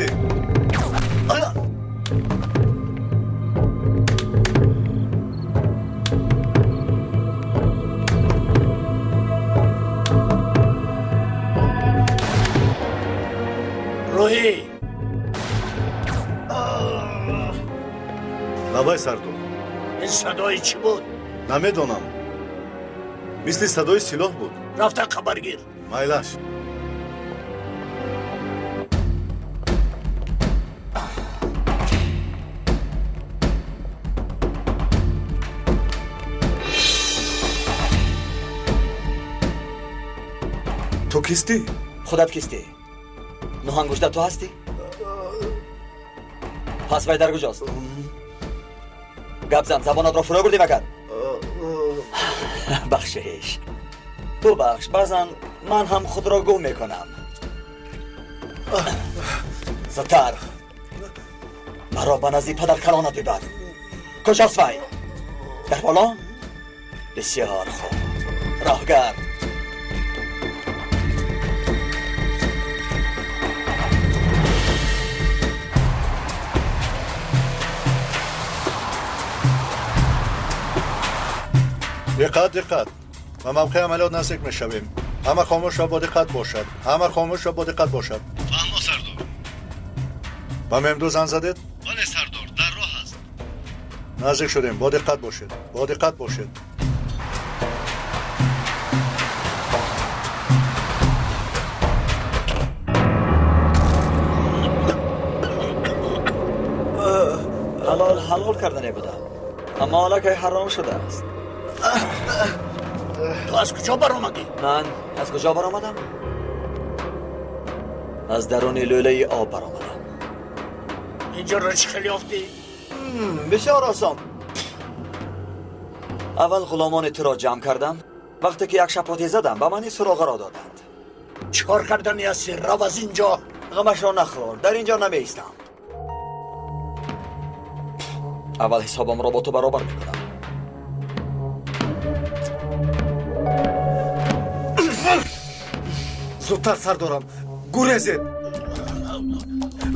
Кистӣ? Рӯҳӣ! Лабай сардор. Ин садои чӣ буд? Намедонам. Мисли садои силоҳ буд. Рафта хабаргир. Майлаш. Ту кистӣ? Худат кистӣ? Нӯҳангушта ту ҳастӣ? Пас вай дар куҷост? Гап зан, забонатро фурӯ бурдӣ магар? Бахшиш, бубахш, баъзан ман ҳам худро гум мекунам. Зудтар маро ба назди падаркалонат бибар. Куҷост вай? Дар боло? Бисёр хуб. Роҳгард. Диққат, диққат. Ба мавқеи амалиёт наздик мешавем. Ҳама хомӯш ва бодиққат бошад. Ҳама хомӯш ва бодиққат бошад. Фаҳмо, сардор. Ба Мемду занг задед? Бале, сардор, дар роҳ аст. Наздик шудем. Бодиққат бошед. Бодиққат бошед. Ҳалол ҳалол кардане будам, аммо аллакай ҳаром шудааст. Ту аз куҷо баромадӣ? Ман аз куҷо баромадам? Аз даруни лӯлаи об баромадам. Инҷоро чӣ хел ёфтӣ? Бисёр осон. Аввал ғуломони туро ҷамъ кардам. Вақте ки як шапоте задам, ба ман ин суроғаро доданд. Чӣ кор кардани ҳастӣ? Рав аз инҷо. Ғамашро нахӯр, дар инҷо намеистам. Аввал ҳисобамро бо ту баробар мекунам. Зудтар, сардорам, гурезед!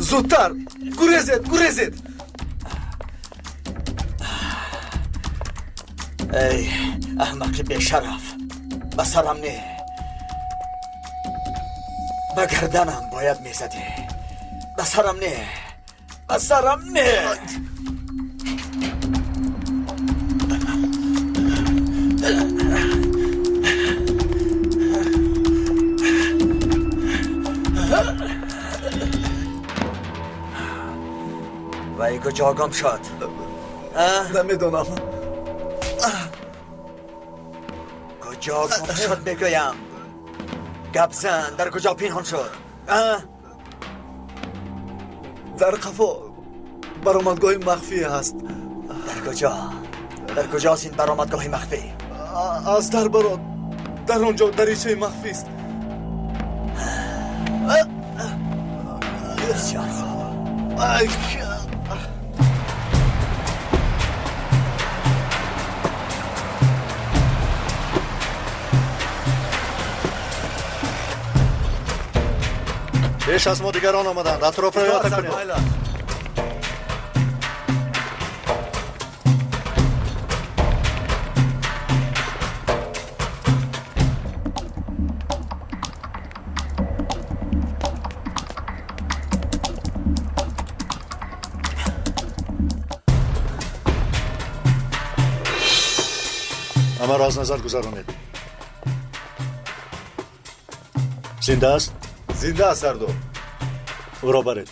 Зудтар! Гурезед, гурезед! Эй, аҳмақи бешараф, ба сарам не, ба гарданам бояд мезадӣ. Ба сарам не, ба сарам не. Вай куҷо гум шуд? Намедонам. Куҷо гум шуд мегӯям? Гап зан, дар куҷо пинҳон шуд? Дар қафо баромадгоҳи махфие ҳаст. Дар куҷо? Дар куҷост ин баромадгоҳи махфӣ? Аз дар баро, дар он ҷо даричаи махфист. Бисёр хуб. Пеш аз мо дигарон омаданд. Атрофро иҳота кунед. Ҳамаро аз назар гузаронед. Зинда аст? Зинда аст, сардор. Ӯро баред.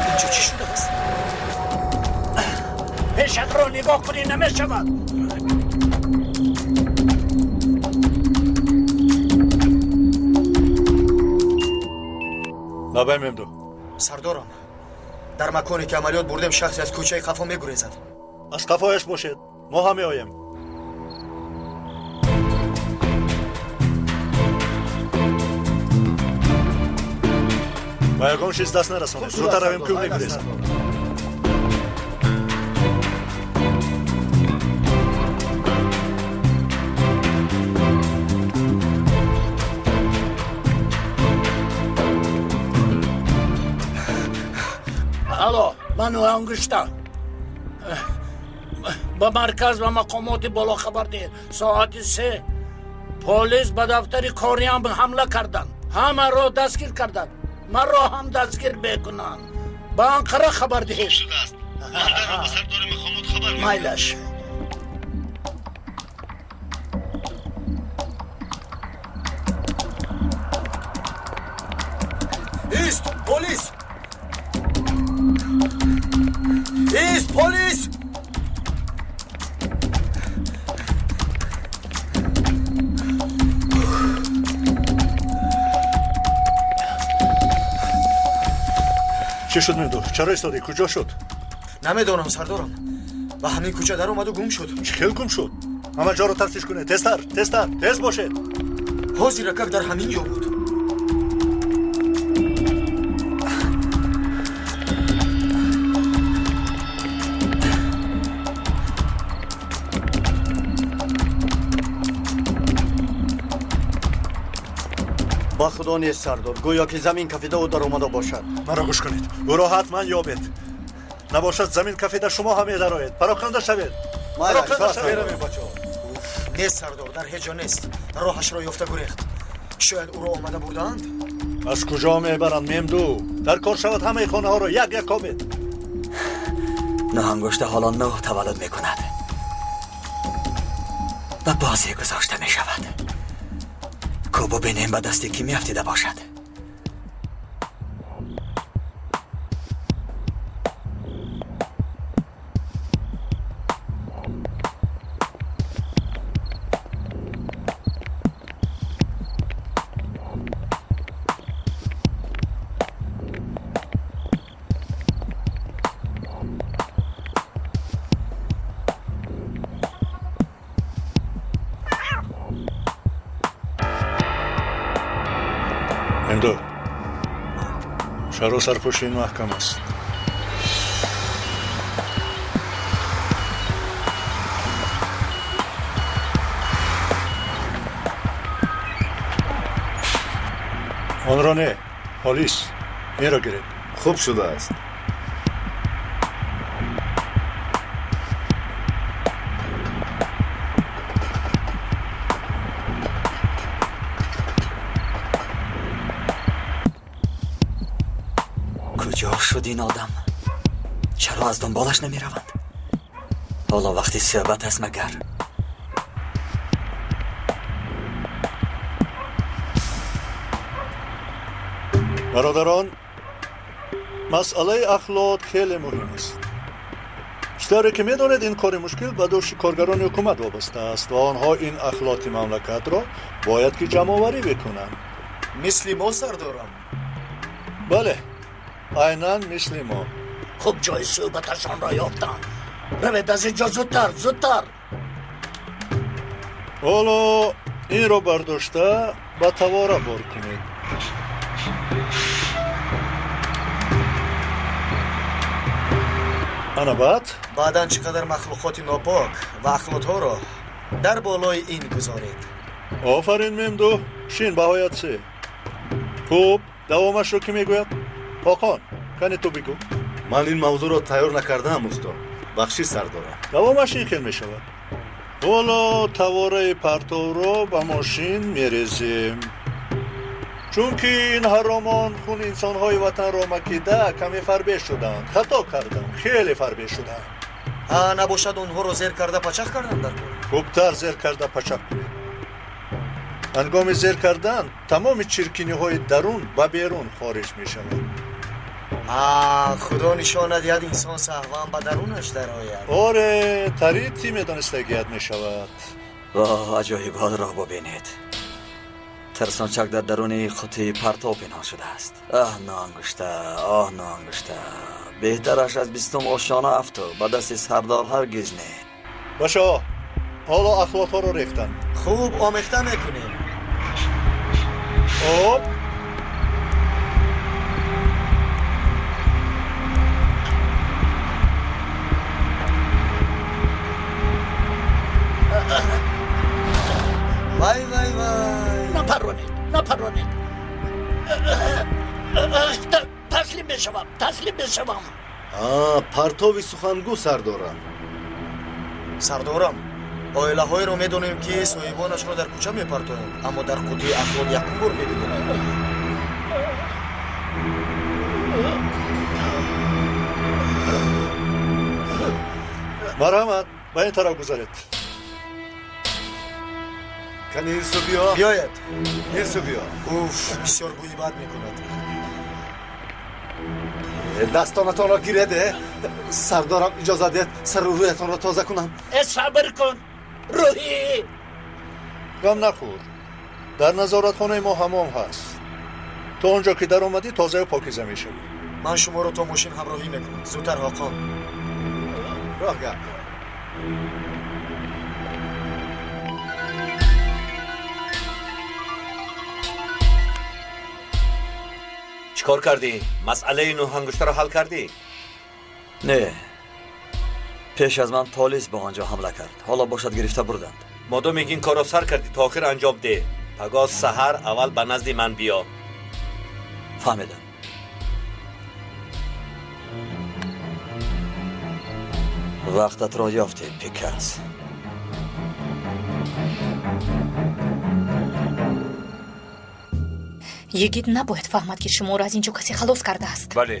Инҷо чӣ шудааст? Пешатро нигоҳ кунӣ намешавад. Лабай Мемду. Сардорам, дар маконе ки амалиёт бурдем, шахсе аз кӯчаи қафо мегурезад. Аз қафояш бошед, мо ҳам меоем. Ба ягон чиз даст нарасонед. Зудтар равем, ки ӯ мегурезад. Ману ангушта. Ба марказ ва мақомоти боло хабар диҳед. Соати 3 полис ба дафтари кориам ҳамла карданд. Ҳамаро дастгир карданд. Маро ҳам дастгир мекунанд. Ба Анқара хабар диҳед. Хуб шудааст. Ман дарро ба сардори мақомот хабар медиҳам. Майлаш. Ист, полис! Ист, полис! Чӣ шуд, Мемду? Чаро истодӣ? Куҷо шуд? Намедонам, сардорам. Ба ҳамин кӯча даромаду гум шуд. Чӣ хел гум шуд? Ҳама ҷоро тафтиш кунед. Тезтар, тезтар, тез бошед. Ҳозир ракак дар ҳамин ҷо буд. Ба худо нест, сардор. Гӯё ки замин кафида ӯ даромада бошад. Маро гӯш кунед. Ӯро ҳатман ёбед. Набошад замин кафида шумо ҳам медароед. Пароканда шавед. Пароканда шавед. Нест, сардор, дар ҳеҷ ҷо нест. Роҳашро ёфта гурехт. Шояд ӯро омада бурдаанд? Аз куҷо мебаранд, Мемду? Дар кор шавад ҳамаи хонаҳоро як як кобед. Ноҳангушта ҳоло 9 таваллуд мекунад. Ба бозӣ гузошта мешавад. Ку бубинем ба дасти кӣ меафтида бошад. Мемду, чаро сарпӯши ин маҳкам аст? Онро не, полис, инро гиред. Хуб шудааст. Куҷо шуд ин одам? Чаро аз дунболаш намераванд? Ҳоло вақти суҳбат аст магар? Бародарон, масъалаи ахлот хеле муҳим аст. Чӣ тавре ки медонед, ин кори мушкил ба дӯши коргарони ҳукумат вобаста аст ва онҳо ин ахлоти мамлакатро бояд ки ҷамъоварӣ бикунанд. Мисли мо, сардорам? Бале, айнан мисли мо. Хуб ҷои суҳбаташонро ёфтам. Равед аз инҷо зудтар, зудтар. Ҳоло инро бардошта ба тавора бор кунед. Ана баъд? Баъдан чӣ қадар махлуқоти нопок ва ахлотҳоро дар болои ин гузоред. Офарин, Мемду. Шин баҳоят се. Хуб, давомашро кӣ мегӯяд? Ҳоқон, кани ту бигӯ. Ман ин мавзӯъро тайёр накардаам, усто. Бахшиш, сардорам. Давомаш ин хел мешавад. Ҳоло тавораи партовро ба мошин мерезем. Чунки ин ҳаромон хуни инсонҳои ватанро макида каме фарбе шуданд. Хато кардам, хеле фарбе шуданд. Набошад онҳоро зер карда пачах кардам дар кор? Хубтар зер карда пачах кунед. Ҳангоми зер кардан тамоми чиркиниҳои дарун ба берун хориҷ мешавад. Худо нишона диҳад инсон саҳван ба дарунаш дарояд. Оре, тарити медонистагият мешавад. Воҳ, аҷоиботро бубинед. Тарсончак дар даруни қуттии партов пинҳон шудааст. Аҳ, ноангушта, оҳ, ноангушта. Беҳтараш аз 20 ошёна афту, ба дасти сардор ҳаргиз не. Башо, ҳоло ахлотҳоро рехтан. Хуб, омехта мекунем. Хуб. Вай, вай, вай. Напаронед, напаронед. Таслим мешавам, таслим мешавам. Партови сухангӯ сардорам. Сардорам, оилаҳоеро медонем, ки соҳибонашро дар кӯча мепартоянд, аммо дар қутии ахлот якум бор мебинем. Марҳамат, ба ин тараф гузаред. Кани ин су биё. Биёед. Ин су биё. Уф, бисёр бӯи бад мекунад. Дастонатонро гиред. Сардорам, иҷозат диҳед сару рӯятонро тоза кунам. Сабр кун, рӯҳӣ. Ғам нахӯр, дар назоратхонаи мо ҳамом ҳаст. То он ҷо ки даромадӣ, тозаю покиза мешавӣ. Ман шуморо то мошин ҳамроҳӣ мекунам. Зудтар, Ҳоқон. Роҳ гард. Чикор кардӣ? Масъалаи нӯҳангуштаро ҳал кардӣ? Не, пеш аз ман полис ба он ҷо ҳамла кард. Ҳоло бошад, гирифта бурданд. Модоме ки ин корро сар кардӣ, то охир анҷом деҳ. Пагоҳ саҳар аввал ба назди ман биё. Фаҳмидам. Вақтатро ёфтӣ, Пикас. Йигит набояд фаҳмад, ки шуморо аз ин ҷо касе халос кардааст. Бале,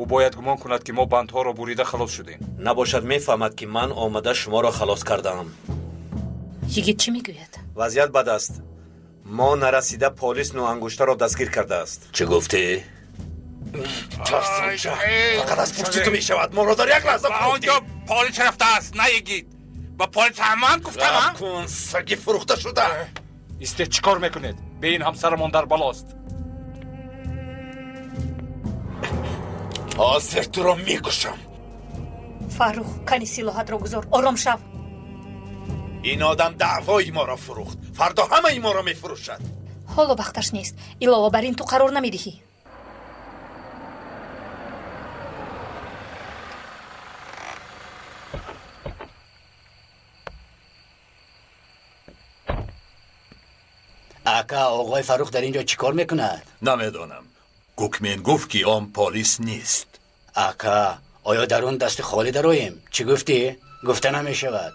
ӯ бояд гумон кунад, ки мо бандҳоро бурида халос шудем. Набошад, мефаҳмад, ки ман омада шуморо халос кардаам. Йигит чӣ мегӯяд? Вазъият бад аст. Мо нарасида полис нӯангуштаро дастгир кардааст. Чӣ гуфтӣ? Тарсонча, фақат аз пушти ту мешавад. Моро дар як лаҳза Ба он ҷо полис рафтааст, на Йигит. Ба полис ҳаман гуфтам. Рафт кун, саги фурӯхта шуда. Истед, чӣ кор мекунед? Бе ин ҳамсарамон дар балост. Ҳозир туро мекушам. Фаррух, кани силоҳатро гузор, ором шав. Ин одам даъвои моро фурӯхт, фардо ҳамаи моро мефурӯшад. Ҳоло вақташ нест. Илова бар ин, ту қарор намедиҳӣ. Ака, оғои Фаррух дар ин ҷо чӣ кор мекунад? Намедонам. Гукмен гуфт, ки он полис нест. Ака, оё дар он дасти холӣ дароем? Чӣ гуфтӣ? Гуфта намешавад.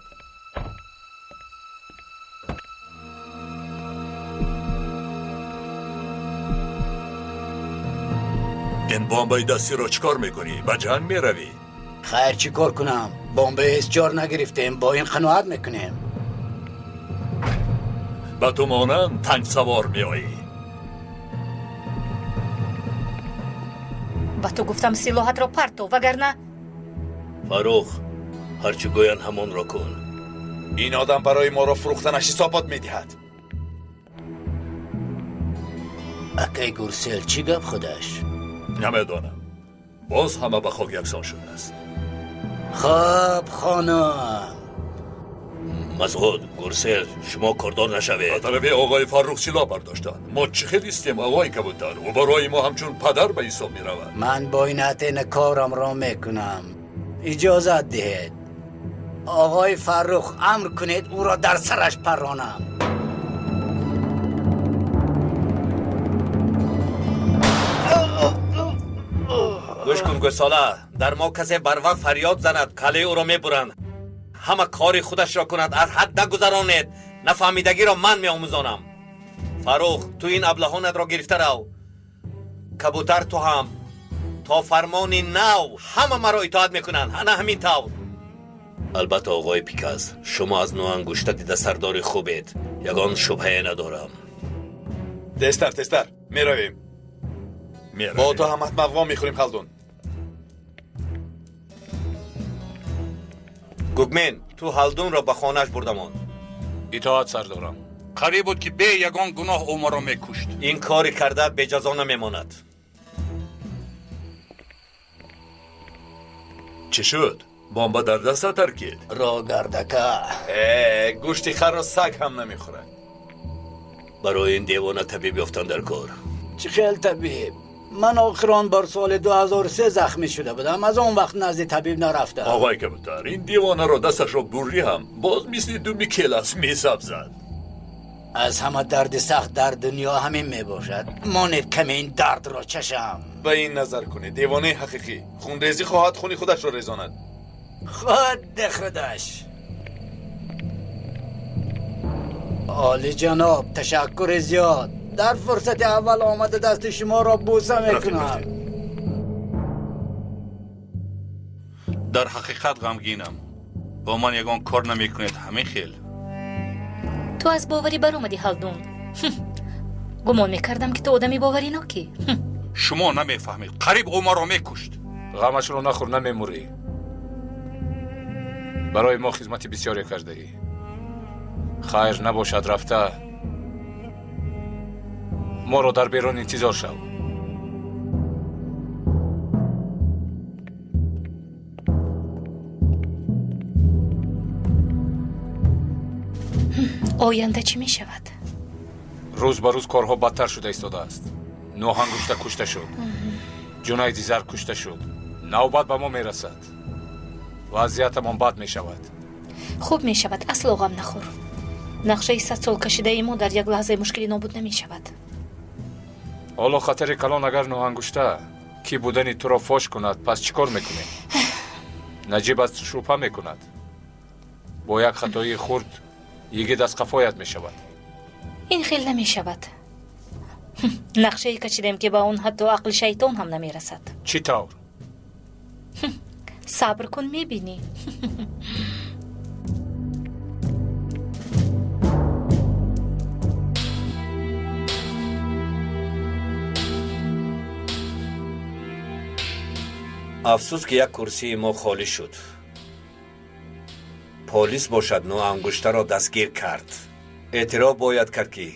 Ин бомбаи дастиро чӣ кор мекунӣ? Ба ҷанг меравӣ? Хайр, чӣ кор кунам? Бомбаи эсчор нагирифтем, бо ин қаноат мекунем. Ба ту монанд танксавор меоӣ. Ба ту гуфтам, силоҳатро парто, вагарна Фаррух, ҳарчи гӯянд, ҳамонро кун. Ин одам барои моро фурӯхтанаш ҳисобот медиҳад. Акай Гурсел, чӣ гап худаш? Намедонам, боз ҳама ба хок яксон шудааст. Хоб, хонум. Масъуд, Гурсел, шумо кордор нашавед. Ба тарафи оғои Фаррух силоҳ бардоштанд. Мо чӣ хел истем, оғои Кабутар? Ӯ барои мо ҳамчун падар ба ҳисоб меравад. Ман бо ин атена корамро мекунам. Иҷозат диҳед. Оғои Фаррух, амр кунед, ӯро дар сараш парронам. Гӯш кун, гӯсола, дар мо касе барвақт фарёд занад, каллаи ӯро мебуранд. Ҳама кори худашро кунад, аз ҳад нагузаронед. Нафаҳмидагиро ман меомӯзонам. Фаррух, ту ин аблаҳонатро гирифта рав. Кабутар, ту ҳам. То фармони нав ҳама маро итоат мекунанд, ана ҳамин тавр. Албатта, оғои Пикас, шумо аз нӯангушта дида сардори хубед, ягон шубҳае надорам. Тезтар, тезтар, меравем. Бо ту ҳам ҳатман во мехӯрем, Халдун. Гугмен, ту Ҳалдунро ба хонааш бурдамон. Итоат, сардорам. Қариб буд, ки бе ягон гуноҳ ӯ моро мекушт. Ин кори карда беҷазо намемонад. Чӣ шуд? Бомба дар даста таркид? Роҳ гардака. Гӯшти харро саг ҳам намехӯрад. Барои ин девона табиб ёфтан дар кор. Чӣ хел табиб? Ман охирон бор соли 2003 захмӣ шуда будам, аз он вақт назди табиб нарафтам. Оғои Кабутар, ин девонаро дасташро буррӣ ҳам боз мисли думи келас месабзад. Аз ҳама дарди сахт дар дунё ҳамин мебошад. Монед каме ин дардро чашам. Ба ин назар кунед, девонаи ҳақиқӣ хунрезӣ хоҳад, хуни худашро резонад. Худ худаш. Олӣ ҷаноб, ташаккури зиёд. Дар фурсати аввал омада дасти шуморо бӯса мекунам. Дар ҳақиқат ғамгинам. Бо ман ягон кор намекунед, ҳамин хел. Ту аз боварӣ баромадӣ, Ҳалдун. Гумон мекардам, ки ту одами боваринокӣ. Шумо намефаҳмед, қариб ӯ маро мекушт. Ғамашро нахӯр, намемурӣ. Барои мо хизмати бисёре кардаӣ. Хайр набошад, рафта моро дар берун интизор шав. Оянда чӣ мешавад? Рӯз ба рӯз корҳо бадтар шуда истодааст. Нӯҳангушта кушта шуд, Ҷунайди Зар кушта шуд. Навбат ба мо мерасад. Вазъиятамон бад мешавад. Хуб мешавад, асло ғам нахӯр. Нақшаи садсол кашидаи мо дар як лаҳзаи мушкилӣ нобуд намешавад. Ҳоло хатари калон, агар Нӯҳангушта кӣ будани туро фош кунад, пас чӣ кор мекунем? Наҷиб аз шубҳа мекунад. Бо як хатоии хурд йигит аз қафоят мешавад. Ин хел намешавад. Нақшае кашидем, ки ба он ҳатто ақли шайтон ҳам намерасад. Чӣ тавр? Сабр кун, мебинӣ. Афсӯс, ки як курсии мо холӣ шуд. Полис бошад Нӯҳангуштаро дастгир кард. Эътироф бояд кард, ки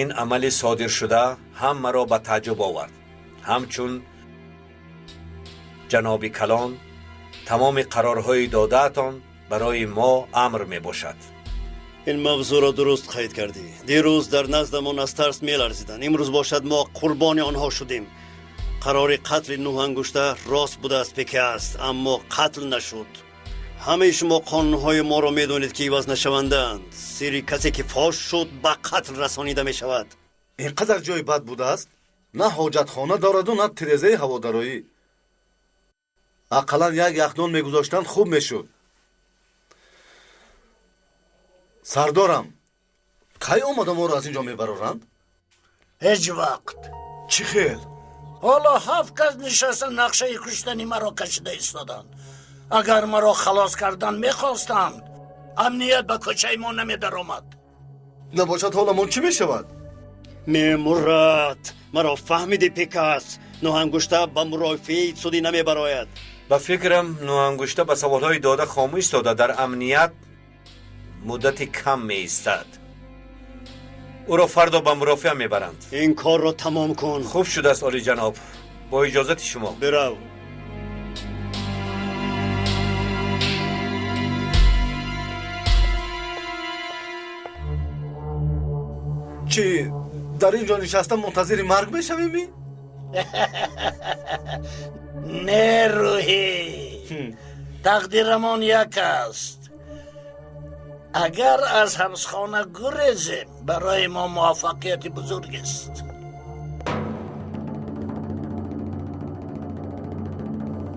ин амали содиршуда ҳамаро ба тааҷҷуб овард. Ҳамчун ҷаноби калон, тамоми қарорҳои додаатон барои мо амр мебошад. Ин мавзӯъро дуруст қайд кардӣ. Дирӯз дар наздамон аз тарс меларзиданд, имрӯз бошад мо қурбони онҳо шудем. Қарори қатли Нӯҳангушта рост будааст, пеке аст, аммо қатл нашуд. Ҳамаи шумо қонунҳои моро медонед, ки иваз нашавандаанд. Сирри касе ки фош шуд, ба қатл расонида мешавад. Ин қадар ҷои бад будааст, на ҳоҷатхона дораду, на тирезаи ҳаводароӣ. Ақаллан як яхдон мегузоштанд, хуб мешуд. Сардорам, кай омада моро аз ин ҷо мебароранд? Ҳеҷ вақт. Чӣ хел? Ҳоло ҳафт кас нишаста нақшаи куштани маро кашида истоданд. Агар маро халос кардан мехостанд, амният ба кӯчаи мо намедаромад. Набошад, ҳоламон чӣ мешавад? Мемурад, маро фаҳмиди, пекас. Нӯҳангушта ба мурофиаи судӣ намебарояд. Ба фикрам, Нӯҳангушта ба саволҳои дода хомӯш истода дар амният муддати кам меистад. Ӯро фардо ба мурофиа мебаранд. Ин корро тамом кун. Хуб шудааст, олиҷаноб. Бо иҷозати шумо. Бирав. Чӣ, дар ин ҷо нишаста мунтазири марг мешавем? Не, рӯҳӣ, тақдирамон як аст. Агар аз ҳабсхона гурезем, барои мо муваффақияти бузург аст.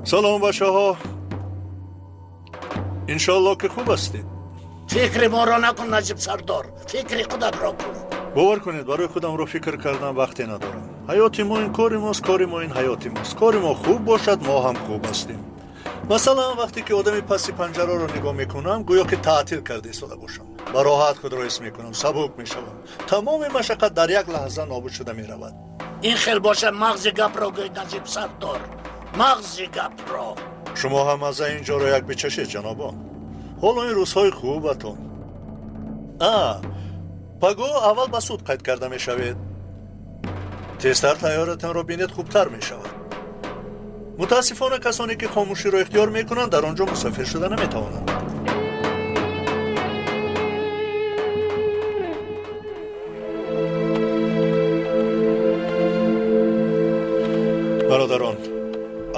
Салом, бачаҳо. Иншоалло, ки хуб ҳастед. Фикри моро накун, Наҷиб сардор, фикри худатро кун. Бовар кунед, барои худамро фикр кардан вақте надорам. Ҳаёти мо ин кори мост, кори мо ин ҳаёти мост. Кори мо хуб бошад, мо ҳам хуб ҳастем. Масалан, вақте ки одами паси панҷараро нигоҳ мекунам, гӯё ки таътил карда истода бошам. Ба роҳат худро ҳис мекунам, сабук мешавам. Тамоми машаққат дар як лаҳза нобуд шуда меравад. Ин хел бошад, мағзи гапро гӯй, Наҷиб сардор, мағзи гапро. Шумо ҳам аз ин ҷоро як бичашед, ҷанобон. Ҳоло ин рӯзҳои хубатон. Паго аввал ба суд қайд карда мешавед. Тезтар тайёратонро бинед, хубтар мешавад. Мутаассифона, касоне ки хомӯширо ихтиёр мекунанд, дар он ҷо мусофир шуда наметавонанд. Бародарон,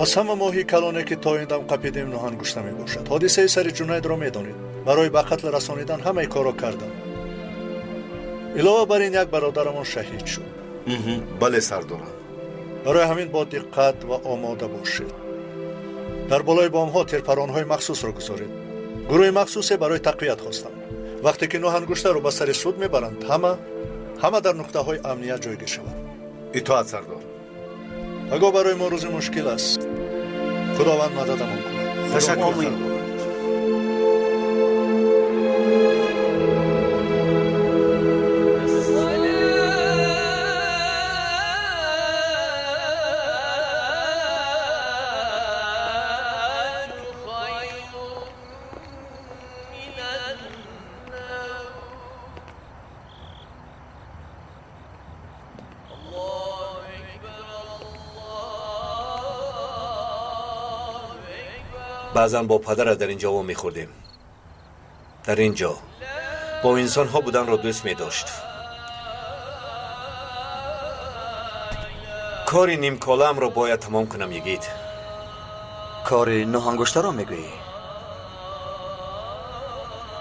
аз ҳама моҳи калоне ки то ин дам қапидем, Нӯҳангушта мебошад. Ҳодисаи сари Ҷунайдро медонед. Барои ба қатл расонидан ҳамаи корро кардам. Илова бар ин як бародарамон шаҳид шуд. Бале, сардорам. Барои ҳамин бо диққат ва омода бошед. Дар болои бомҳо тирпаронҳои махсусро гузоред. Гурӯҳи махсусе барои тақвият хостам. Вақте ки нӯҳ ангуштаро ба сари суд мебаранд, ҳама дар нуқтаҳои амният ҷойгир шаванд. Итоат, сардор. Пагоҳ барои мо рӯзи мушкил аст. Худованд мададамон кунад. Ташаккур, сардор. Баъзан бо падарат дар ин ҷо вомехӯрдем. Дар ин ҷо бо инсонҳо буданро дӯст медошт. Кори нимколаамро бояд тамом кунам, йигит. Кори нӯҳангуштаро мегӯӣ?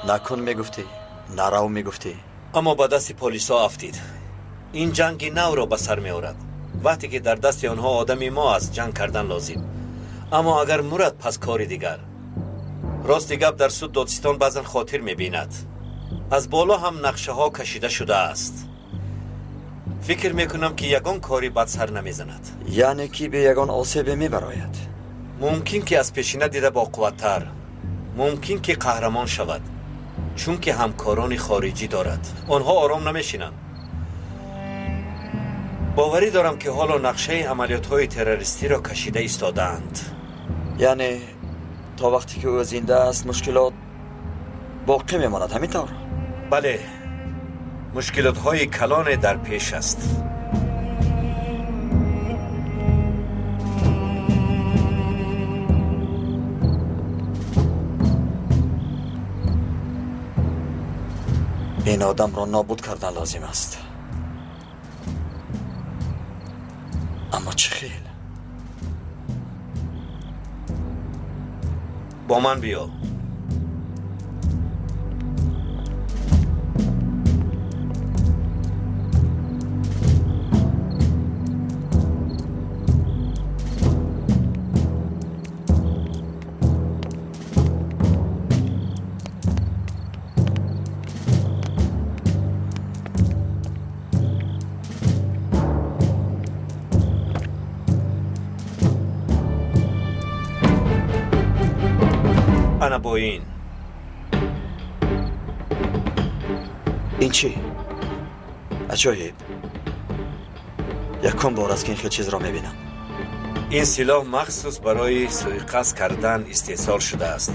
Накун мегуфтӣ, нарав мегуфтӣ. Аммо ба дасти полисҳо афтид. Ин ҷанги навро ба сар меорад. Вақте ки дар дасти онҳо одами мо аст, ҷанг кардан лозим. Аммо агар мурад, пас кори дигар. Рости гап, дар суд додситон баъзан хотир мебинад. Аз боло ҳам нақшаҳо кашида шудааст. Фикр мекунам, ки ягон кори бад сар намезанад. Яъне ки бе ягон осебе мебарояд? Мумкин ки аз пешина дида боқувваттар, мумкин ки қаҳрамон шавад, чунки ҳамкорони хориҷӣ дорад. Онҳо ором намешинанд. Боварӣ дорам, ки ҳоло нақшаи амалиётҳои террористиро кашида истодаанд. Яъне то вақте ки ӯ зинда аст, мушкилот боқӣ мемонад, ҳамин тавр? Бале, мушкилотҳои калоне дар пеш аст. Ин одамро нобуд кардан лозим аст. Аммо чӣ хел? Бо ман биё. Ана бо ин. Ин чӣ? Аҷоиб. Якум бор аст, ки ин хел чизро мебинам. Ин силоҳ махсус барои суиқасд кардан истеҳсол шудааст.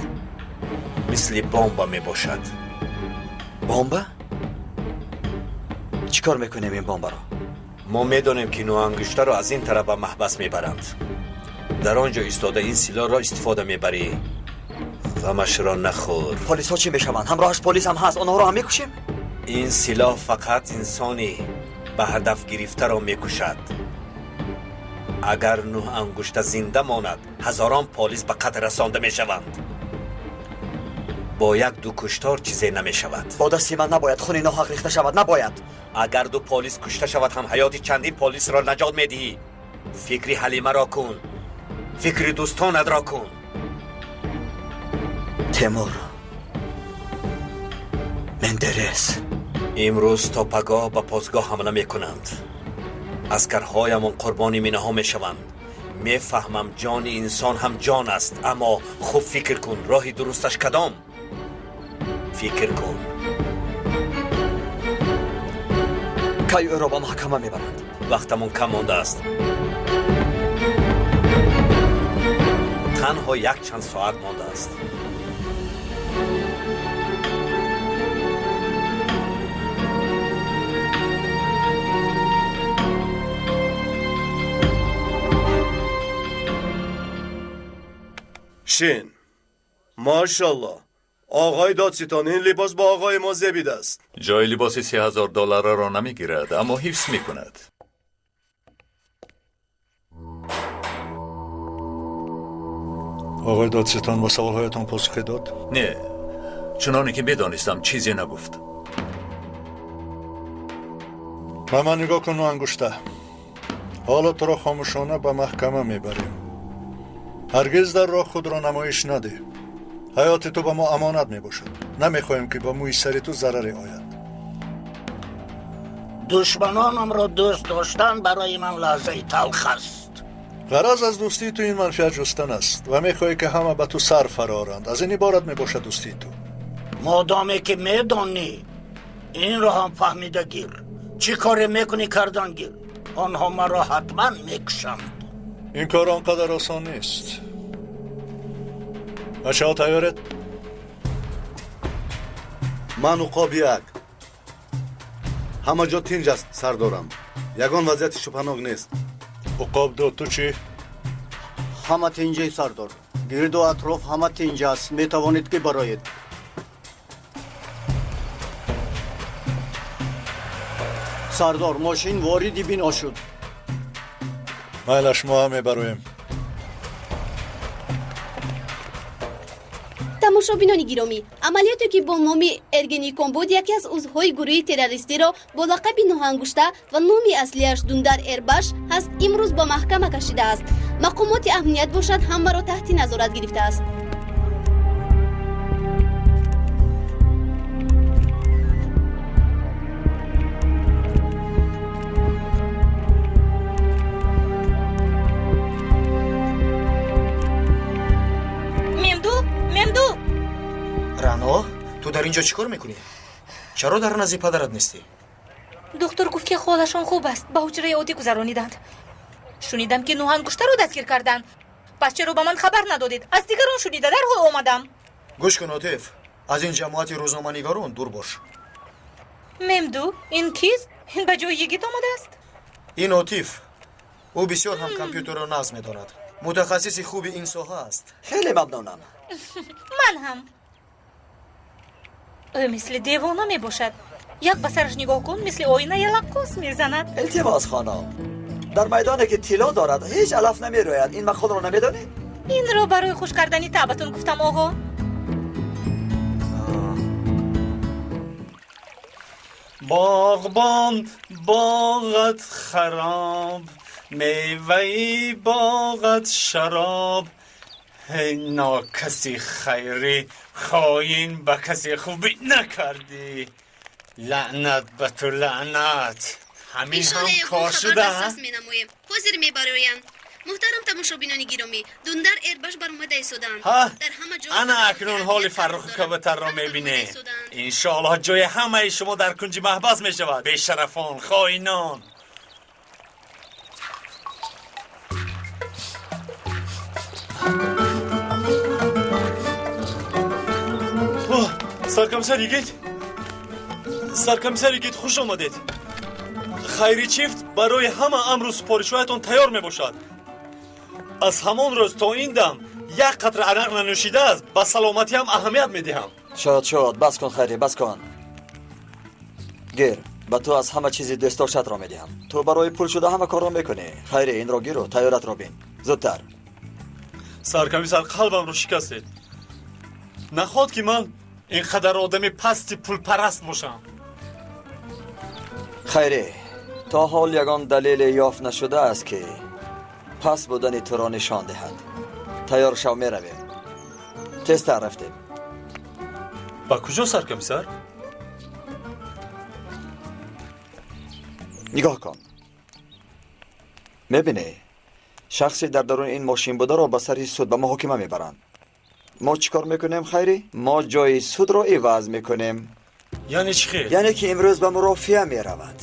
Мисли бомба мебошад. Бомба? Чӣ кор мекунем ин бомбаро? Мо медонем, ки нӯҳангуштаро аз ин тараф ба маҳбас мебаранд. Дар он ҷо истода ин силоҳро истифода мебарӣ. Ғамашро нахӯр. Полисҳо чӣ мешаванд? Ҳамроҳаш полис ҳам ҳаст, онҳоро ҳам мекушем? Ин силоҳ фақат инсони ба ҳадаф гирифтаро мекушад. Агар нӯҳ ангушта зинда монад, ҳазорон полис ба қатл расонда мешаванд. Бо як-ду куштор чизе намешавад. Бо дасти ман набояд хуни ноҳақ рехта шавад, набояд. Агар ду полис кушта шавад ҳам, ҳаёти чандин полисро наҷот медиҳӣ. Фикри Ҳалимаро кун, фикри дӯстонатро кун. Темур Мендерес. Имрӯз то пагоҳ ба посгоҳ ҳамла мекунанд. Аскарҳоямон қурбони минаҳо мешаванд. Мефаҳмам, ҷони инсон ҳам ҷон аст, аммо хуб фикр кун, роҳи дурусташ кадом? Фикр кун. Кай ӯро ба маҳкама мебаранд? Вақтамон кам мондааст. Танҳо якчанд соат мондааст. Шин. Машаллоҳ. Оғои додситон, ин либос бо оғои мо зебида аст. Ҷои либоси 3000 долларро намегирад, аммо ҳифз мекунад. Оғои додситон ба саволҳоятон посухе дод? Не, чуноне ки медонистам, чизе нагуфт. Ба ман нигоҳ кун, ангушта. Ҳоло туро хомӯшона ба маҳкама мебарем. Ҳаргиз дар роҳ худро намоиш надеҳ. Ҳаёти ту ба мо амонат мебошад. Намехоҳем, ки ба мӯи сари ту зараре ояд. Душманонамро дӯст доштан барои ман лаҳзаи талх аст. Ғараз аз дӯстии ту ин манфиат ҷустан аст ва мехоҳӣ, ки ҳама ба ту сар фароранд. Аз ин иборат мебошад дӯстии ту. Модоме ки медонӣ, инро ҳам фаҳмида гир. Чӣ коре мекунӣ, кардан гир. Онҳо маро ҳатман мекушанд. Ин кор он қадар осон нест. Бачаҳо, тайёред? Ман уқоб як. Ҳама ҷо тинҷ аст, сардорам. Ягон вазъияти шубҳанок нест. Уқоб ду, ту чӣ? Ҳама тинҷи, сардор. Гирду атроф ҳама тинҷ аст, метавонед ки бароед. Сардор, мошин вориди бино шуд. Майлаш, мо ҳам мебароем. Тамошобинони гиромӣ, амалиёте ки бо номи Эргеникон буд, яке аз узвҳои гурӯҳи террористиро бо лақаби Нӯҳангушта ва номи аслиаш Дундар Эрбаш ҳаст, имрӯз ба маҳкама кашидааст. Мақомоти амният бошад, ҳамаро таҳти назорат гирифтааст. Рано, ту дар ин ҷо чӣ кор мекунӣ? Чаро дар назди падарат нестӣ? Духтур гуфт, ки ҳолашон хуб аст, ба ҳуҷраи оддӣ гузарониданд. Шунидам, ки Нӯҳангуштаро дастгир карданд. Пас чаро ба ман хабар надодед? Аз дигарон шунида дарҳол омадам. Гӯш кун, Отиф, аз ин ҷамоати рӯзноманигорон дур бош. Мемду, ин кист? Ин ба ҷои йигит омадааст? Ин Отиф. Ӯ бисёр ҳам компютерро нағз медонад. Мутахассиси хуби ин соҳа аст. Хеле мамнунам. Ман ҳам. Ӯ мисли девона мебошад. Як ба сараш нигоҳ кун, мисли оина ялаққос мезанад. Илтимос, хонум, дар майдоне ки тилло дорад ҳеҷ алаф намерӯяд. Ин мақолро намедонед? Инро барои хуш кардани таъбатон гуфтам, оғо. Боғбон, боғат хароб, меваи боғат шароб. Эй нокаси хайрӣ, хоин, ба касе хубӣ накардӣ. Лаънат ба ту, лаънат. Ҳамин ҳам кор шуда. Менамоем, ҳозир мебароянд. Муҳтарам тамошобинони гиромӣ, Дундар Эрбаш баромада истоданд. Дар ҳама ҷо ана акнун ҳоли Фарруху Кабутарро мебинем. Иншоаллоҳ, ҷои ҳамаи шумо дар кунҷи маҳбас мешавад, бешарафон, хоинон. Саркомиссар Йигит, саркомиссар Йигит, хуш омадед. Хайри Чифт барои ҳама амру супоришҳоятон тайёр мебошад. Аз ҳамон рӯз то ин дам як қатра арақ нанӯшидааст. Ба саломатиам аҳамият медиҳам. Шод, шод, бас кун, Хайри, бас кун. Гир, ба ту аз ҳама чизи дӯстдоштатро медиҳам. Ту барои пул шуда ҳама корро мекунӣ. Хайри, инро гиру тайёратро бин зудтар. Саркомиссар, қалбамро шикастед. Нахоҳад ки ман ин қадар одами пасти пулпараст бошам. Хайре, то ҳол ягон далеле ёфт нашудааст, ки паст будани туро нишон диҳад. Тайёр шав, меравем. Тезтар, рафтем. Ба куҷо, саркомиссар? Нигоҳ кун, мебинӣ, шахсе дар даруни ин мошин бударо ба сари суд, ба муҳокима мебаранд. Мо чӣ кор мекунем, Хайрӣ? Мо ҷои судро иваз мекунем. Яъне чӣ хел? Яъне ки имрӯз ба мурофиа меравад,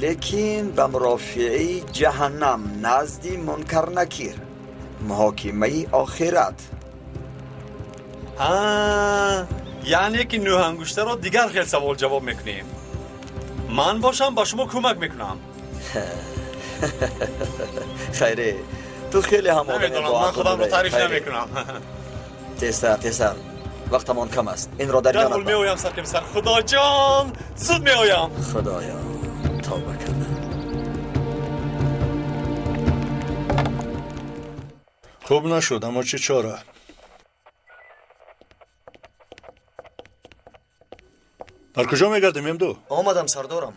лекин ба мурофиаи ҷаҳаннам, назди Мункарнакир, муҳокимаи охират. Яъне ки Нӯҳангуштаро дигар хел савол ҷавоб мекунем. Ман бошам, ба шумо кӯмак мекунам. Хайре, ту хеле ҳам одами Намедонам, ман худамро таъриф намекунам. Тезтар, тезтар, вақтамон кам аст. Инро дар Дарҳол меоям, саркомиссар. Худоҷон, зуд меоям. Худоё, тавба кардам. Хуб нашуд, аммо чӣ чора? Дар куҷо мегардем, Мемду? Омадам, сардорам.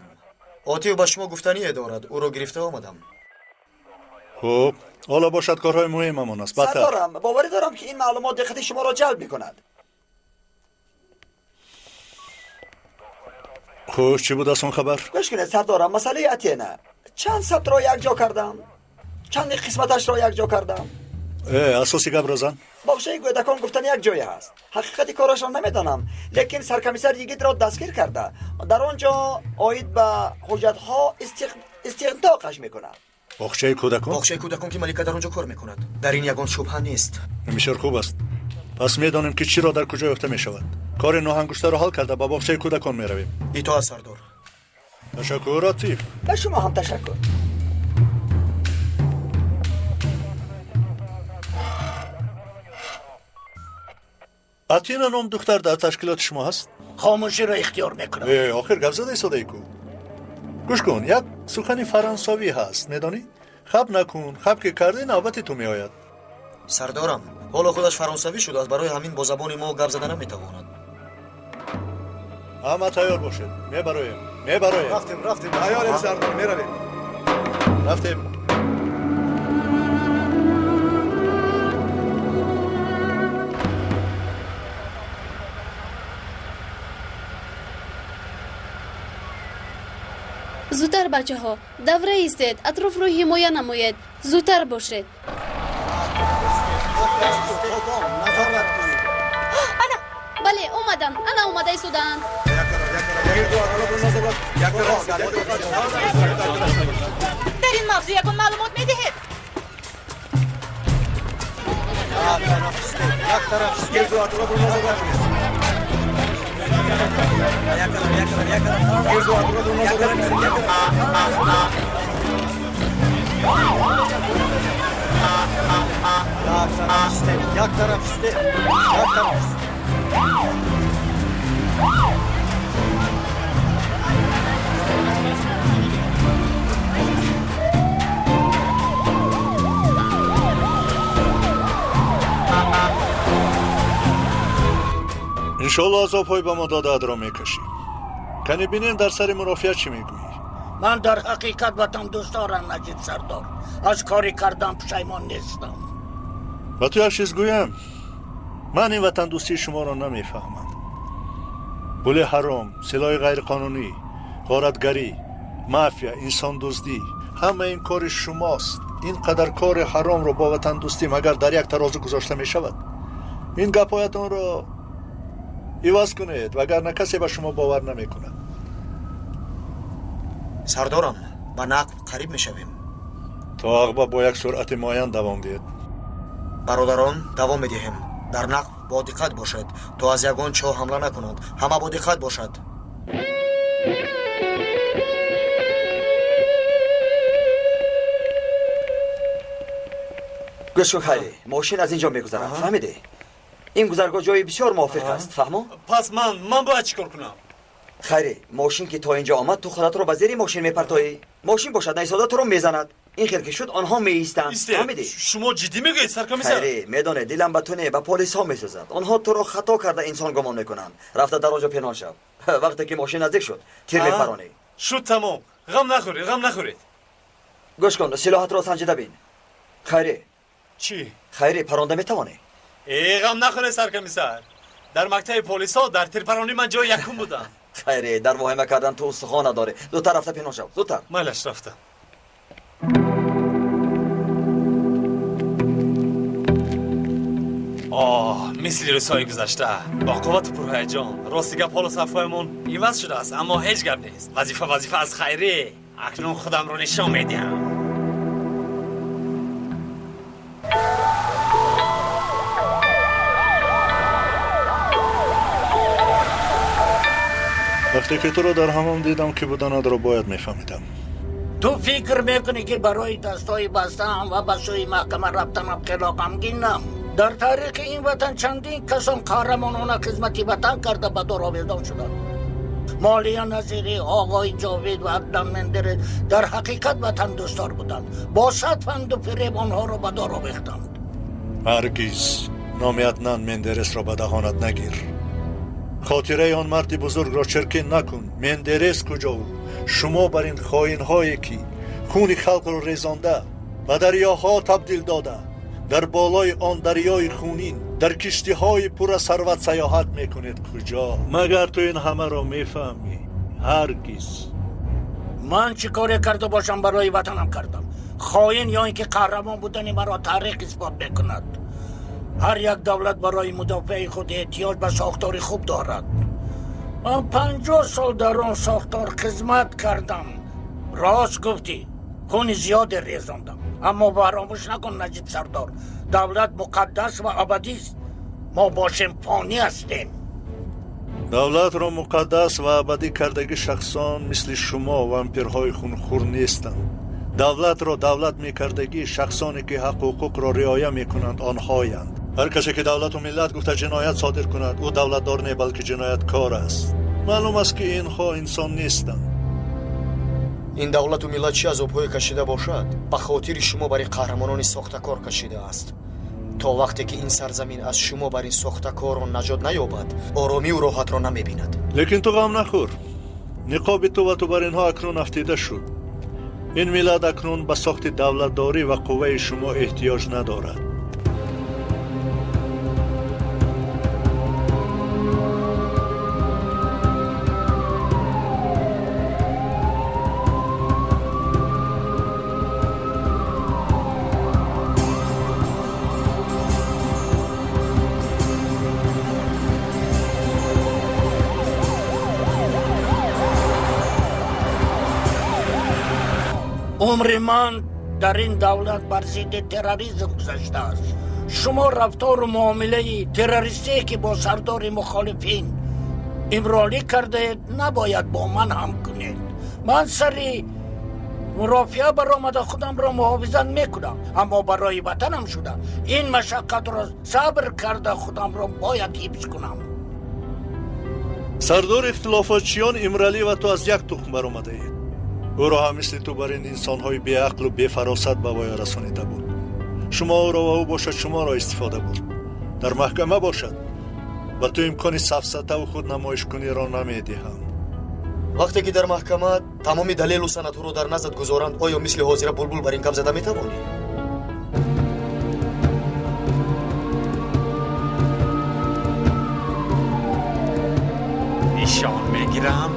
Отиев ба шумо гуфтание дорад, ӯро гирифта омадам. Хуб, ҳоло бошад корҳои муҳимамон аст. Бадтар. Сардорам, боварӣ дорам, ки ин маълумот диққати шуморо ҷалб мекунад. Хуш, чӣ буд аз он хабар? Гӯш кунед, сардорам, масъалаи Атена. Чанд сабтро якҷо кардам, чанде қисматашро якҷо кардам. Асоси гапро зан. Боғчаи кӯдакон гуфтан як ҷое ҳаст. Ҳақиқати корашро намедонам, лекин саркомиссар йигитро дастгир карда, дар он ҷо оид ба ҳуҷҷатҳо истинтоқаш мекунад. Боғчаи кӯдакон? Боғчаи кӯдакон, ки Малика дар он ҷо кор мекунад. Дар ин ягон шубҳа нест. Бисёр хуб аст. Пас медонем, ки чиро дар куҷо ёфта мешавад. Кори ноҳангуштаро ҳал карда ба боғчаи кӯдакон меравем. Итоат, сардор. Ташаккур, Атиф. Ба шумо ҳам ташаккур. Атина ном духтар дар ташкилоти шумо ҳаст? Хомӯширо ихтиёр мекунам. Охир гап зада истодаи ку. Гӯш кун, як сухани фарансавӣ ҳаст, медонӣ? Хаб накун, хаб ки кардӣ, навбати ту меояд. Сардорам, ҳоло худаш фаронсавӣ шудааст, барои ҳамин бо забони мо гап зада наметавонад. Ҳама тайёр бошед, мебароем, мебароем. Рафтем, рафтем, тайёрем, сардор, меравем. Рафтем. Зудтар, бачаҳо, давра истед, атрофро ҳимоя намоед, зудтар бошед. Ана, бале, омаданд, ана омада истодаанд. Дар ин мавзӯъ ягон маълумот медиҳед? Як тараф истед, як тараф истед. Иншоалло азобҳои ба мо додаатро мекашӣ. Кани бинем, дар сари мурофиа чӣ мегӯӣ? Ман дар ҳақиқат ватандӯстдорам, Наҷиб сардор. Аз кори кардам пушаймон нестам. Ба ту як чиз гӯям, ман ин ватандӯстии шуморо намефаҳмам. Пули ҳаром, силоҳи ғайриқонунӣ, ғоратгарӣ, мафия, инсондуздӣ, ҳама ин кори шумост. Ин қадар кори ҳаромро бо ватандӯстӣ магар дар як тарозу гузошта мешавад? Ин гапҳоятонро иваз кунед, вагарна касе ба шумо бовар намекунад. Сардорам, ба нақб қариб мешавем. То ағба бо як суръати муайян давом диҳед. Бародарон, давом медиҳем. Дар нақб бодиққат бошед, то аз ягон чоҳ ҳамла накунанд. Ҳама бодиққат бошад. Гӯш кун, Хайри, мошин аз ин ҷо мегузарад, фаҳмидӣ? Ин гузаргоҳ ҷои бисёр мувофиқ аст, фаҳмо? Пас ман бояд чӣ кор кунам? Хайри, мошин ки то ин ҷо омад, ту худатро ба зери мошин мепартоӣ. Мошин бошад, наистода туро мезанад. Ин хел ки шуд, онҳо меистанд. Фаҳмидӣ? Шумо ҷиддӣ мегӯед, саркомиссар? Хайри, медонед, дилам ба ту не, ба полисҳо месӯзад. Онҳо туро хато карда инсон гумон мекунанд. Рафта дар он ҷо пинҳон шав. Вақте ки мошин наздик шуд, тир мепаронӣ. Шуд тамом. Ғам нахӯред, ғам нахӯред. Гӯш кун, силоҳатро санҷида бин. Хайри. Чӣ? Хайри, паронда метавонӣ? Ғам нахӯред, саркомиссар. Дар мактаби полисҳо дар тирпаронӣ ман ҷои якум будам. Хайри, дар воҳима кардан ту устухон надорӣ. Зудтар рафта пинҳон шав, зудтар. Майлаш, рафтам. Оҳ, мисли рӯзҳои гузашта, бо қуввату пурҳаяҷон. Рости гап, ҳоло сафҳоямон иваз шудааст, аммо ҳеҷ гап нест. Вазифа вазифа аз, Хайрӣ. Акнун худамро нишон медиҳам. Вақте ки туро дар ҳамом дидам, ки буданатро бояд мефаҳмидам. Ту фикр мекунӣ, ки барои дастҳои бастаам ва ба сӯи маҳкама рафтанам хело ғамгинам? Дар таърихи ин ватан чандин касон қаҳрамонона хизмати ватан карда ба дор овезон шуданд. Молия Назирӣ, оғои Ҷовид ва Аднан Мендерес дар ҳақиқат ватандӯстдор буданд. Бо сад фанду фиреб онҳоро ба дор овехтанд. Ҳаргиз номи Аднан Мендересро ба даҳонат нагир. Хотираи он марди бузургро чиркин накун. Мендерес куҷову Шумо бар ин хоинҳое ки хуни халқро резонда ба дарёҳо табдил дода, дар болои он дарёи хунин дар киштиҳои пурра сарват саёҳат мекунед куҷо? Магар ту ин ҳамаро мефаҳмӣ? Ҳаргиз. Ман чӣ коре карда бошам барои ватанам кардам. Хоин ё ин ки қаҳрамон будани маро таърих исбот мекунад. Ҳар як давлат барои мудофиаи худ эҳтиёҷ ба сохтори хуб дорад. Ман 50 сол дар он сохтор хизмат кардам. Рост гуфтӣ, хуни зиёде резондам. Аммо фаромӯш накун, Наҷиб сардор, давлат муқаддас ва абадист. Мо бошем фонӣ ҳастем. Давлатро муқаддас ва абадӣ кардаги шахсон мисли шумо вампирҳои хунхӯр нестанд. Давлатро давлат мекардагӣ шахсоне ки ҳаққу ҳуқуқро риоя мекунанд онҳоянд. Ҳар касе ки давлату миллат гуфта ҷиноят содир кунад, ӯ давлатдор не, балки ҷинояткор аст. Маълум аст ки инҳо инсон нестанд. Ин давлату миллат чӣ азобҳое кашида бошад, ба хотири шумо бар ин қаҳрамонони сохтакор кашидааст. То вақте ки ин сарзамин аз шумо бар ин сохтакорон наҷот наёбад, оромиву роҳатро намебинад. Лекин ту ғам нахӯр. Ниқоби ту ва ту бар инҳо акнун афтида шуд. Ин миллат акнун ба сохти давлатдорӣ ва қувваи шумо эҳтиёҷ надорад. Умри ман дар ин давлат бар зидди терроризм гузаштааст. Шумо рафтору муомилаи террористие ки бо сардори мухолифин Имролӣ кардаед, набояд бо ман ҳам кунед. Ман сари мурофиа баромада худамро муҳофизат мекунам, аммо барои ватанам шуда ин машаққатро сабр карда худамро бояд ҳифз кунам. Сардори ихтилофотчиён Имралӣ ва ту аз як тухм баромадаед. Ӯро ҳам мисли ту бар ин инсонҳои беақлу бефаросат ба воя расонида буд. Шумо ӯро ва ӯ бошад шуморо истифода бурд. Дар маҳкама бошад ва ту имкони сафсатаву худнамоишкуниро намедиҳам. Вақте ки дар маҳкама тамоми далелу санадҳоро дар наздат гузоранд, оё мисли ҳозира булбул бар ин гап зада метавонӣ? Нишон мегирам.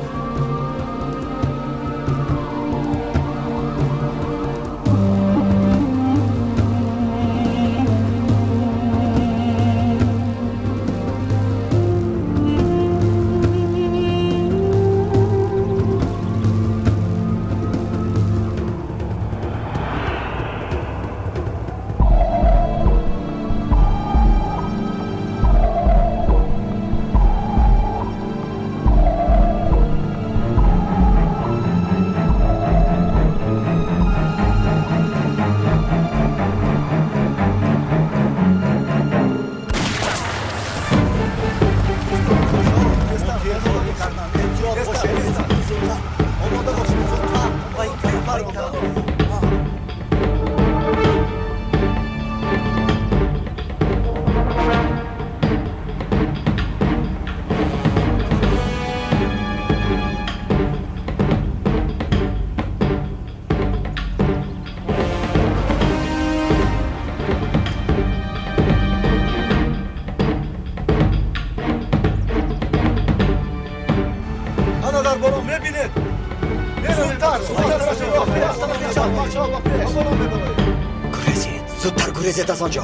Зудтар гурезед аз он ҷо.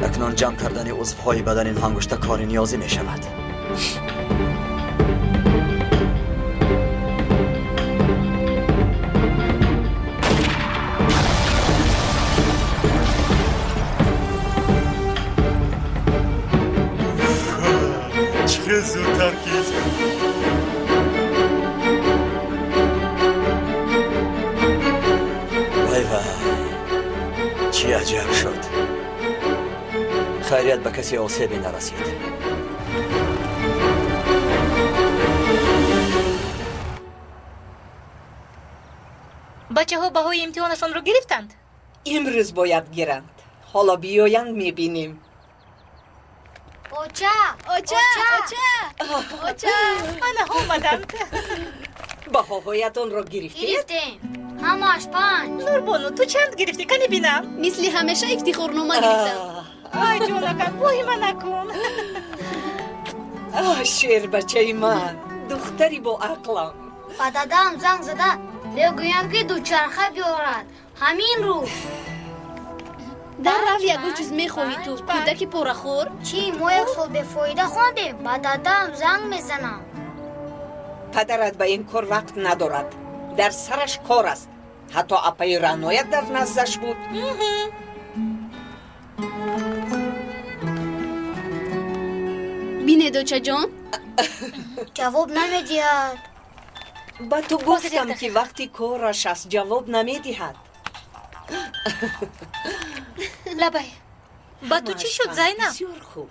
Акнун ҷамъ кардани узвҳои бадани ҳангушта кори ниёзӣ мешавад. Чӣ хел зудтар кист? Вай вай, чӣ аҷаб шуд. Хайрият ба касе осебе нарасид. Бачаҳо баҳои имтиҳонашонро гирифтанд? Имрӯз бояд гиранд. Ҳоло биёянд, мебинем. Оча, оча, оча, оча. Ана омаданд. Баҳоҳоятонро гирифтед? Гирифтем. Ҳамааш 5. Нурбону, ту чанд гирифтӣ? Кани бинам. Мисли ҳамеша ифтихорнома гирифтам. Ай ҷонакам, воҳима накун. Оҳ, шербачаи ман, духтари боақлам. Ба дадам занг зада мегӯям, ки дучарха биёрад ҳамин рӯз. Дар рав, ягон чиз мехоҳӣ ту, кӯдаки порахӯр? Чӣ, мо як сол бефоида хондем? Ба дадам занг мезанам. Падарат ба ин кор вақт надорад, дар сараш кор аст. Ҳатто апаи Раъноят дар наздаш буд. Бинед, очаҷон. Ҷавоб намедиҳад. Ба ту гуфтам, ки вақти кораш аст, ҷавоб намедиҳад. Лабай, ба ту чӣ шуд, Зайнаб? Бисёр хуб.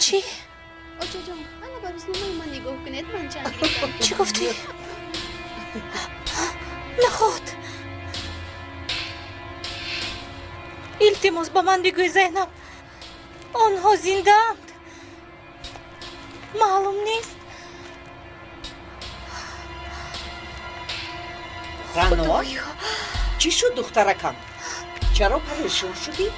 Чӣ? Очаҷон, ана ба рӯзномаи ман нигоҳ кунед, ман чанд гирифтам. Чӣ гуфтӣ? Наход. Илтимос, ба ман бигӯй, Зайнаб, онҳо зиндаанд? Маълум нест. Рано, чӣ шуд, духтаракам? Чаро парешон шудӣ?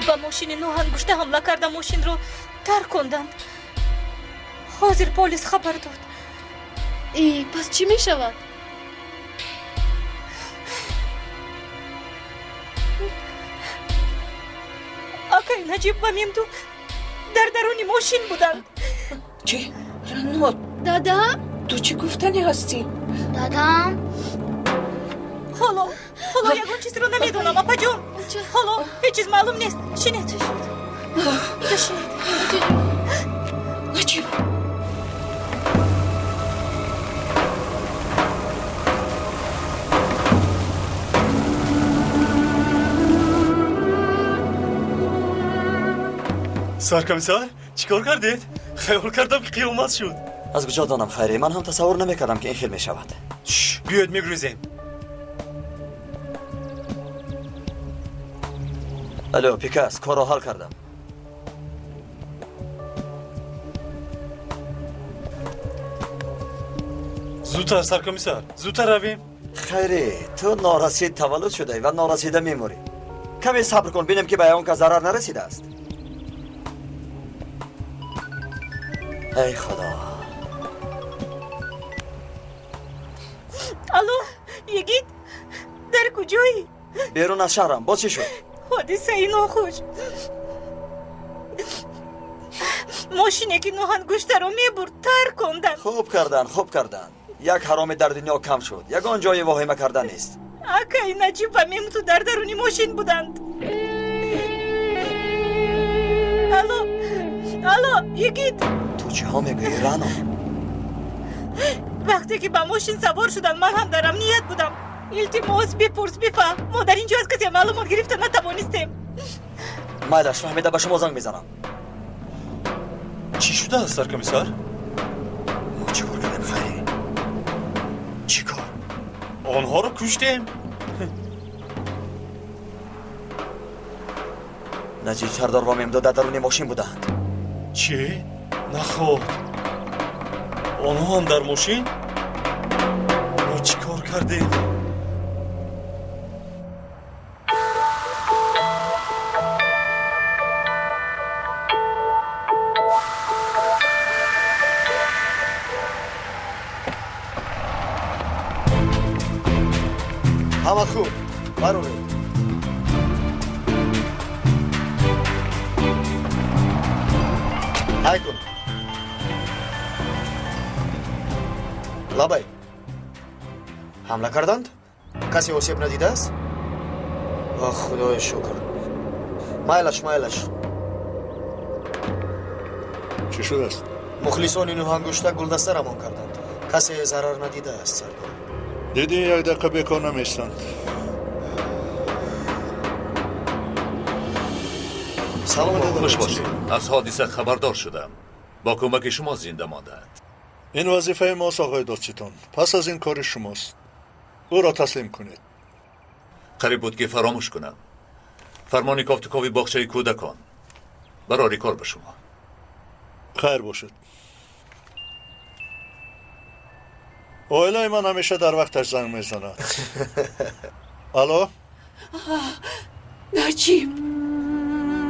Ба мошини Нӯҳангушта ҳамла карда, мошинро тарконданд. Ҳозир полис хабар дод. Э, пас чӣ мешавад? Акай Наҷиб ва Мемду дар даруни мошин буданд. Чӣ? Рано? Дадам? Ту чӣ гуфтанӣ ҳастӣ? Дадам? Ҳоло ягон чизро намедонам, апаҷон. Ҳоло ҳеҷ чиз маълум нест. Шинед. Инҷо шинед. Наҷиб. Саркомиссар, чӣ кор кардед? Хаёл кардам, ки қиёмат шуд. Аз куҷо донам, Хайрӣ? Ман ҳам тасаввур намекардам, ки ин хел мешавад. Биёед, мегурезем. Алло, Пикас, корро ҳал кардам. Зудтар, саркомиссар, зудтар равем. Хайрӣ, ту норасид таваллуд шудаӣ ва норасида мемурӣ. Каме сабр кун, бинем, ки ба ягон кас зарар нарасидааст. Эй худо. Алло, йигит, дар куҷоӣ? Берун аз шаҳрам. Боз чӣ шуд? Ҳодисаи нохуш. Мошине, ки Нӯҳангуштаро мебурд, тарконданд. Хуб карданд, хуб карданд. Як ҳароме дар дунё кам шуд. Ягон ҷои воҳима кардан нест. Акаи Наҷиб ва Мемту дар даруни мошин буданд. Алло, алло, йигит. Ту чиҳо мегӯӣ, Рано? Вақте ки ба мошин савор шуданд, ман ҳам дар амният будам. Илтимос, бипурс, бифаҳм. Мо дар ин ҷо аз касе маълумот гирифта натавонистем. Майлаш, фаҳмида, ба шумо занг мезанам. Чӣ шудааст, саркомиссар? Мо чӣ кор кардем, Хайрӣ? Чӣ кор? Онҳоро куштем. Наҷиб сардор ва Мемдо дар даруни мошин буданд. Чӣ? Наход, онҳо ҳам дар мошин? Мо чӣ кор кардем? Ҳама хуб, бароред. Ҳай кун. Лабай, ҳамла карданд? Касе осеб надидааст? Ох, худои шукр. Майлаш, майлаш. Чӣ шудааст? Мухлисони Нӯҳангушта гулдаста равон карданд. Касе зарар надидааст, сардор. Дидӣ, як дақиқа бекор намеистанд. Салом, Хуш бошед. Аз ҳодиса хабардор шудам. Бо кӯмаки шумо зинда мондаанд. Ин вазифаи мост, оғои додситон. Пас аз ин кори шумост. Ӯро таслим кунед. Қариб буд ки фаромӯш кунам. Фармони кофтукови боғчаи кӯдакон. Барори кор ба шумо. Хайр бошад. Оилаи ман ҳамеша дар вақташ занг мезанад. Алло? Наҷиб.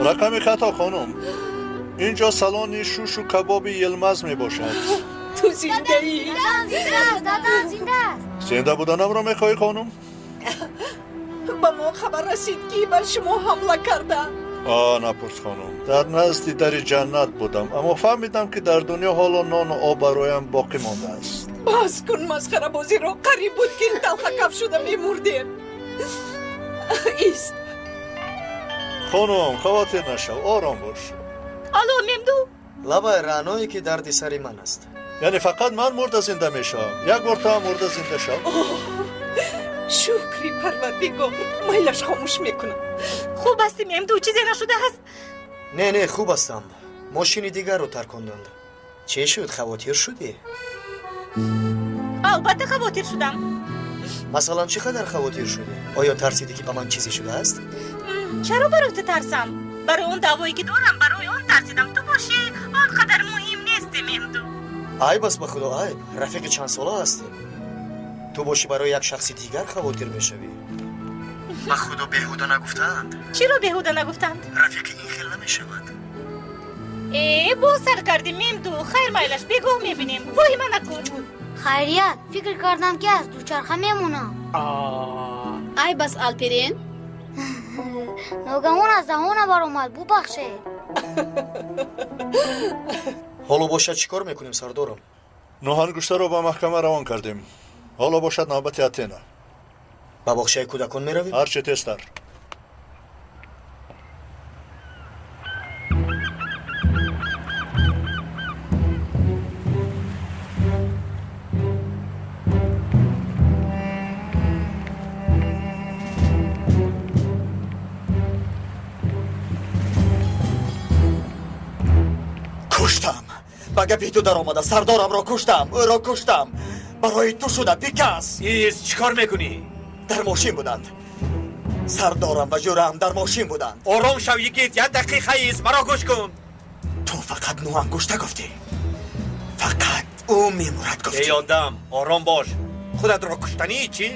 Рақами хато, хонум. Инҷо салони шушу кабоби Йилмаз мебошад. Ту зиндаӣ? Дадам зинда аст. Зинда буданамро мехоҳӣ, хонум? Ба мо хабар расид, ки бар шумо ҳамла карданд. Напурс, хонум. Дар назди дари ҷаннат будам, аммо фаҳмидам, ки дар дунё ҳоло нону об бароям боқӣ мондааст. Бас кун масхарабозиро. Қариб буд, ки талхакаф шуда мемурдем. Ист. Хонум, хавотир нашав, ором бош. Алло, Мемду? Лабай, раъное, ки дарди сари ман аст. Яъне фақат ман мурда зинда мешавам. Як бор ту ҳам мурда зинда шав. Шукри Парвардигор, майлаш хомӯш мекунам. Хуб ҳастӣ, Мемду? Чизе нашудааст? Не, не, хуб ҳастам. Мошини дигарро тарконданд. Чӣ шуд, хавотир шудӣ? Албатта хавотир шудам. Масалан, чӣ қадар хавотир шудӣ? Оё тарсидӣ, ки ба ман чизе шудааст? Чаро барои ту тарсам? Барои он даъвое, ки дорам, барои он тарсидам. Ту бошӣ, он қадар муҳим нестӣ, Мемду. Айб аст, ба худо, айб. Рафиқи чандсола ҳастем. Ту бошӣ, барои як шахси дигар хавотир мешавӣ. Ба худо, беҳуда нагуфтаанд. Чиро беҳуда нагуфтанд? Рафиқи ин хел намешавад. Э, боз сар кардӣ, Мемду. Хайр, майлаш, бегоҳ мебинем. Воҳима накун. Хайрият, фикр кардам, ки аз дучарха мемонам. Айб аст, Алперен. Ногаҳон аз даҳона баромад, бубахшед. Ҳоло бошад, чӣ кор мекунем, сардорам? Нӯҳангуштаро ба маҳкама равон кардем. Ҳоло бошад навбати Атена. Ба боғчаи кӯдакон меравем? Ҳарче тезтар. Куштам. Ба гапи ту даромада сардорамро куштам, ӯро куштам. Барои ту шуда, бикас. Ис, чӣ кор мекунӣ? Дар мошин буданд. Сардорам ва ҷӯраам дар мошин буданд. Ором шав, йигит, як дақиқа ис, маро гӯш кун. Ту фақат нӯҳангушта гуфтӣ. Фақат ӯ мемурад гуфтӣ. Эй одам, ором бош. Худатро куштанӣ чӣ?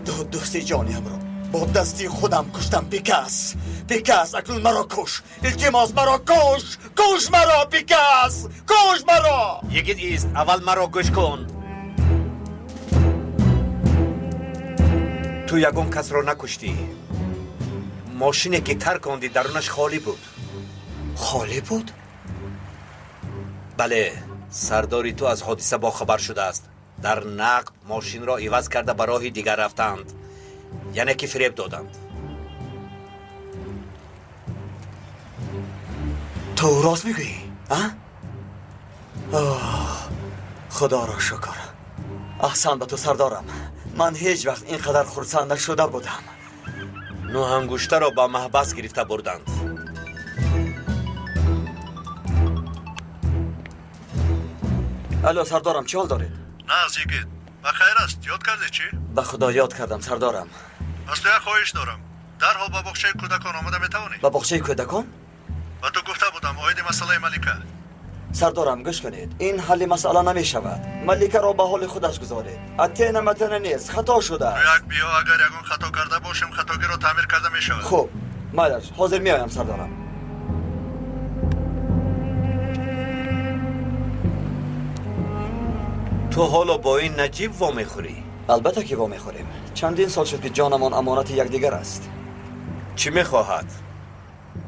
Ду дӯсти ҷониямро бо дасти худам куштам, бикас. Бикас, акнун маро куш. Илтимос, маро куш. Куш маро, бикас. Куш маро. Йигит, ист, аввал маро гӯш кун. Ту ягон касро накуштӣ. Мошине, ки таркондӣ, дарунаш холӣ буд. Холӣ буд? Бале, сардори ту аз ҳодиса бохабар шудааст. Дар нақб мошинро иваз карда ба роҳи дигар рафтаанд. Яъне ки фиреб доданд. Ту рост мегӯӣ, а? Худоро шукр. Аҳсан ба ту, сардорам. Ман ҳеҷ вақт ин қадар хурсанд нашуда будам. Нӯҳангуштаро ба маҳбас гирифта бурданд. Алло, сардорам, чӣ ҳол доред? Нағз, йигит. Ба хайр аст, ёд кардӣ чӣ? Ба худо, ёд кардам, сардорам. Аз ту як хоҳиш дорам. Дарҳол ба боғчаи кӯдакон омада метавонӣ? Ба боғчаи кӯдакон? Ба ту гуфта будам оиди масъалаи Малика. Сардорам, гӯш кунед, ин ҳалли масъала намешавад. Маликаро ба ҳоли худаш гузоред. Атена матена нест, хато шудааст. Ту як биё, агар ягон хато карда бошем, хатогиро таъмир карда мешавад. Хуб, майлаш, ҳозир меоям, сардорам. Ту ҳоло бо ин Наҷиб вомехӯрӣ? Албатта, ки вомехӯрем. Чандин сол шуд, ки ҷонамон амонати якдигар аст. Чӣ мехоҳад?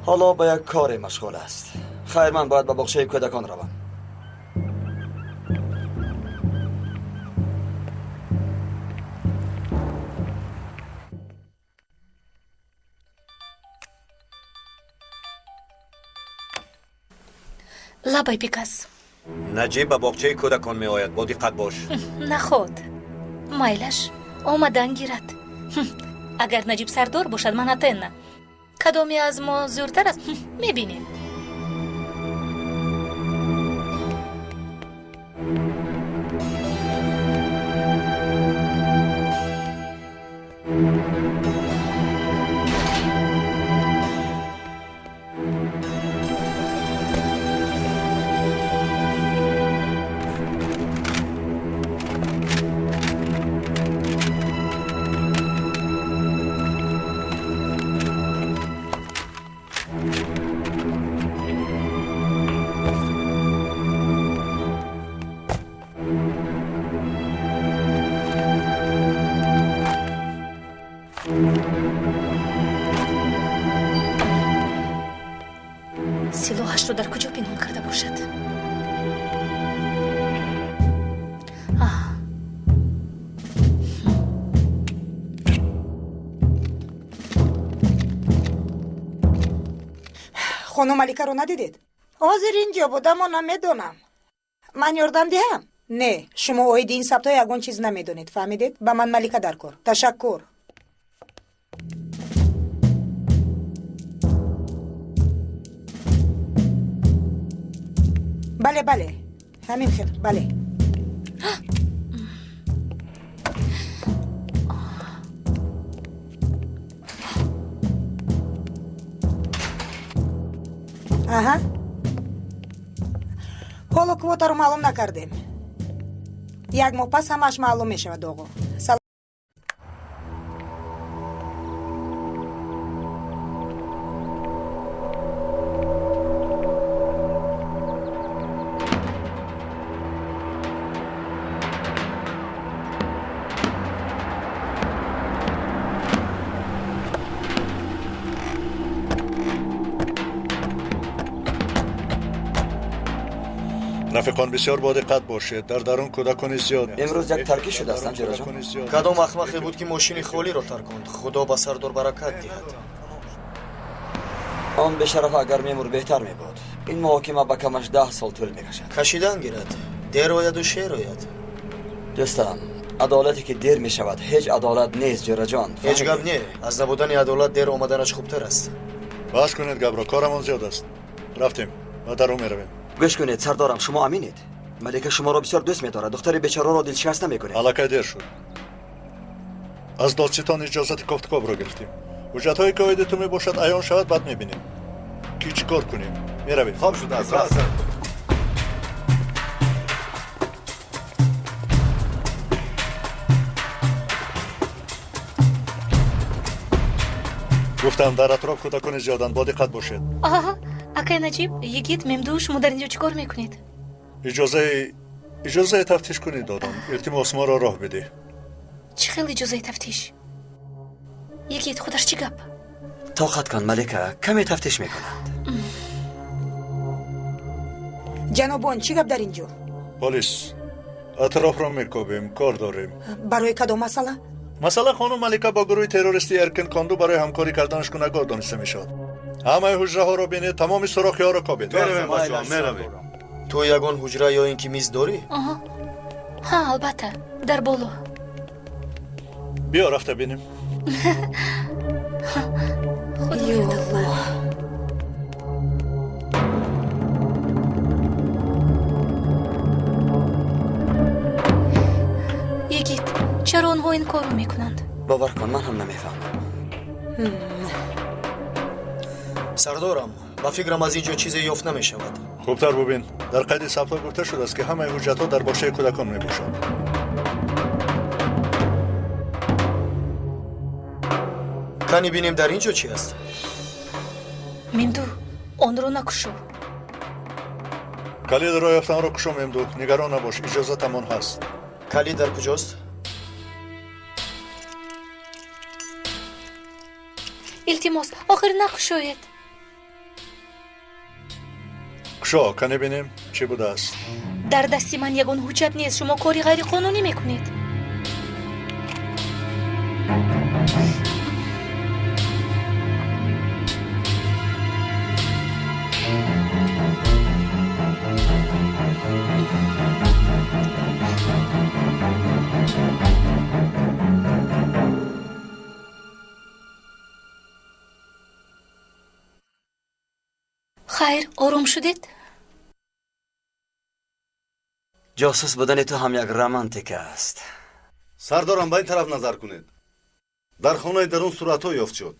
Ҳоло ба як коре машғул аст. Хайр, ман бояд ба боғчаи кӯдакон равам. Лабай, Пикас. Наҷиб ба боғчаи кӯдакон меояд, бо диққат бош. Наход, майлаш, омадан гирад. Агар Наҷиб сардор бошад, ман Атена. Кадоме аз мо зӯртар аст, мебинем. Хонум Маликаро надидед? Ҳозир ин ҷо буд, аммо намедонам. Ман ёрдам диҳам? Не, шумо оиди ин сабтҳо ягон чиз намедонед, фаҳмидед? Ба ман Малика дар кор. Ташаккур. Бале, бале, ҳамин хел, бале. Аҳа, ҳоло квотаро маълум накардем. Як моҳ пас ҳамааш маълум мешавад, оғо. Рафиқон, бисёр бодиққат бошед, дар дарун кӯдакони зиёд. Имрӯз як таркӣ шудааст, Анҷираҷон. Кадом ахмақе буд, ки мошини холиро тарконд? Худо ба сардор баракат диҳад. Он бешараф агар мемур беҳтар мебуд. Ин муҳокима ба камаш 10 сол тӯл мекашад. Кашидан гирад, дер ояду шер ояд. Дӯстам, адолате ки дер мешавад ҳеҷ адолат нест, ҷӯраҷон. Ҳеҷ гап не, аз набудани адолат дер омаданаш хубтар аст. Бас кунед гапро, корамон зиёд аст. Рафтем, ба дарун меравем. Гӯш кунед, сардорам, шумо аминед? Малика шуморо бисёр дӯст медорад. Духтари бечораро дилшикаста мекунед. Аллакай дер шуд. Аз додситон иҷозати кофтукобро гирифтем. Ҳуҷҷатҳое ки оиди ту мебошад аён шавад, баъд мебинем ки чӣ кор кунем. Меравем. Хоб шудааст, рафт. Гуфтам, дар атроф кӯдакони зиёданд, бодиққат бошед. Аҳа, акай Наҷиб, йигит, Мемду, шумо дар инҷо чӣ кор мекунед? Иҷозаи тафтиш кунӣ додам. Илтимос, моро роҳ бидеҳ. Чӣ хел иҷозаи тафтиш? Йигит, худаш чӣ гап? Тоқат кун, Малика, каме тафтиш мекунанд. Ҷанобон, чӣ гап дар инҷо? Полис, атрофро мекобем, кор дорем. Барои кадом масъала? Масъала хонум Малика бо гурӯҳи террористии Эркин Конду барои ҳамкорӣ карданаш гунаҳгор дониста мешавад. Ҳамаи ҳуҷраҳоро бинед, тамоми сурохиҳоро кобед. Меравем, бачаҳо, меравем. Ту ягон ҳуҷра ё ин ки миз дорӣ? Ҳа, албатта, дар боло. Биё, рафта бинем. Ё Аллоҳ. Йигит, чаро онҳо ин корро мекунанд? Бовар кун, ман ҳам намефаҳмам. Сардорам, ба фикрам аз ин ҷо чизе ёфт намешавад. Хубтар бубин, дар қайди сабтҳо гуфта шудааст, ки ҳамаи ҳуҷҷатҳо дар боғчаи кӯдакон мебошад. Кани бинем дар ин ҷо чи аст? Мемду, онро накушо. Калидро ёфтанро кушо, Мемду, нигарон набош, иҷозатамон ҳаст. Калид дар куҷост? Илтимос, охир накушоед. Кушо, кане бинем чӣ будааст. Дар дасти ман ягон ҳуҷҷат нест, шумо кори ғайриқонунӣ мекунед. Хайр, ором шудед? Ҷосус будани ту ҳам як романтика аст. Сардорам, ба ин тараф назар кунед. Дар хонаи дарун суратҳо ёфт шуд.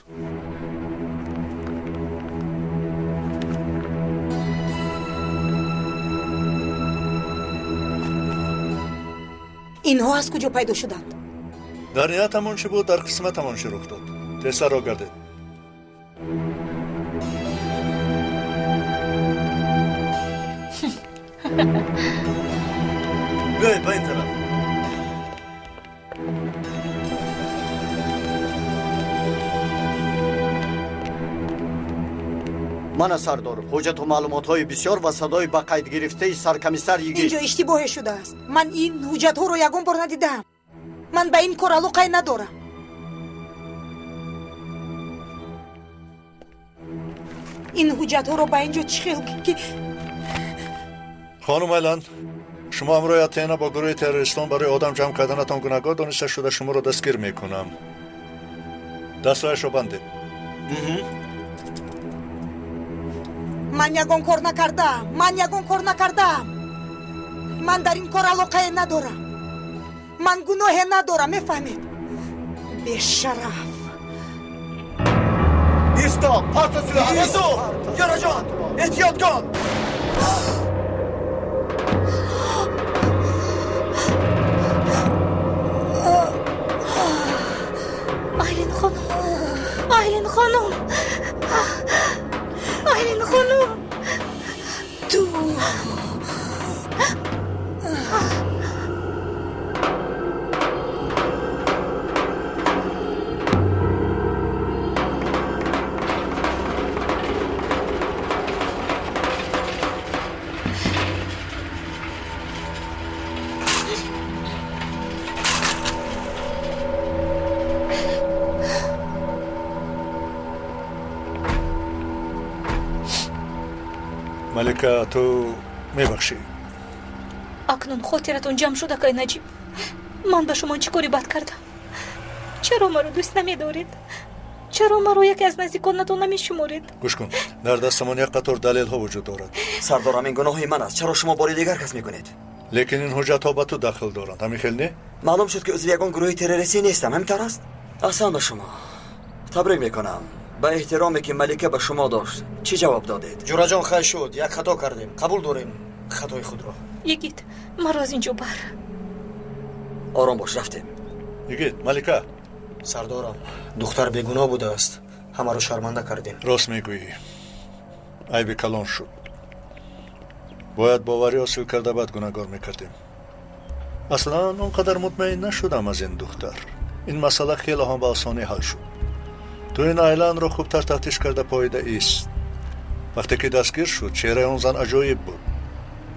Инҳо аз куҷо пайдо шуданд? Дар ниятамон чӣ буд, дар қисматамон чӣ рух дод. Тезтарро гардед. Биёед ба ин тараф. Мана сардор, ҳуҷҷату маълумотҳои бисёр ва садои ба қайд гирифтаи саркомиссар йигит. Инҷо иштибоҳе шудааст. Ман ин ҳуҷҷатҳоро ягон бор надидаам. Ман ба ин кор алоқае надорам. Ин ҳуҷҷатҳоро ба ин ҷо чӣ хел ки Хонум Айланд, шумо ҳамроҳи Атена бо гурӯҳи террористон барои одам ҷамъ карданатон гунаҳгор дониста шуда, шуморо дастгир мекунам. Дастҳояшро бандед. Ман ягон кор накардаам, ман ягон кор накардаам. Ман дар ин кор алоқае надорам. Ман гуноҳе надорам, мефаҳмед? Бешараф. Исто, парто силоҳ! Исто! Ҷараҷон, эҳтиёт кун! Айлин хонум, Айлин хонум, Айлин хонум. Ту Малика, ту мебахшӣ. Акнун хотиратон ҷамъ шуд, акай Наҷиб. Ман ба шумо чӣ кори бад кардам? Чаро маро дӯст намедоред? Чаро маро яке аз наздиконатон намешуморед? Гӯш кун, дар дастамон як қатор далелҳо вуҷуд дорад. Сардорам, ин гуноҳи ман аст. Чаро шумо бори дигар кас мекунед? Лекин ин ҳуҷҷатҳо ба ту дахл доранд, ҳамин хел не? Маълум шуд, ки узви ягон гурӯҳи террористӣ нестам, ҳамин тавр аст? Аҳсан ба шумо. Табрик мекунам. Ба эҳтироме, ки Малика ба шумо дошт, чӣ ҷавоб додед? Ҷураҷон, хайр шуд, як хато кардем. Қабул дорем хатои худро. Йигит, маро аз ин ҷо бар. Ором бош, рафтем. Йигит, Малика. Сардорам, духтар бегуноҳ будааст. Ҳамаро шарманда кардем. Рост мегӯӣ. Айби калон шуд. Бояд боварӣ ҳосил карда баъд гунаҳгор мекардем. Аслан он қадар мутмаин нашудам аз ин духтар. Ин масъала хеле ҳам ба осонӣ ҳал шуд. Ту ин Айландро хубтар тафтиш карда поида ист. Вақте ки дастгир шуд, чеҳраи он зан аҷоиб буд.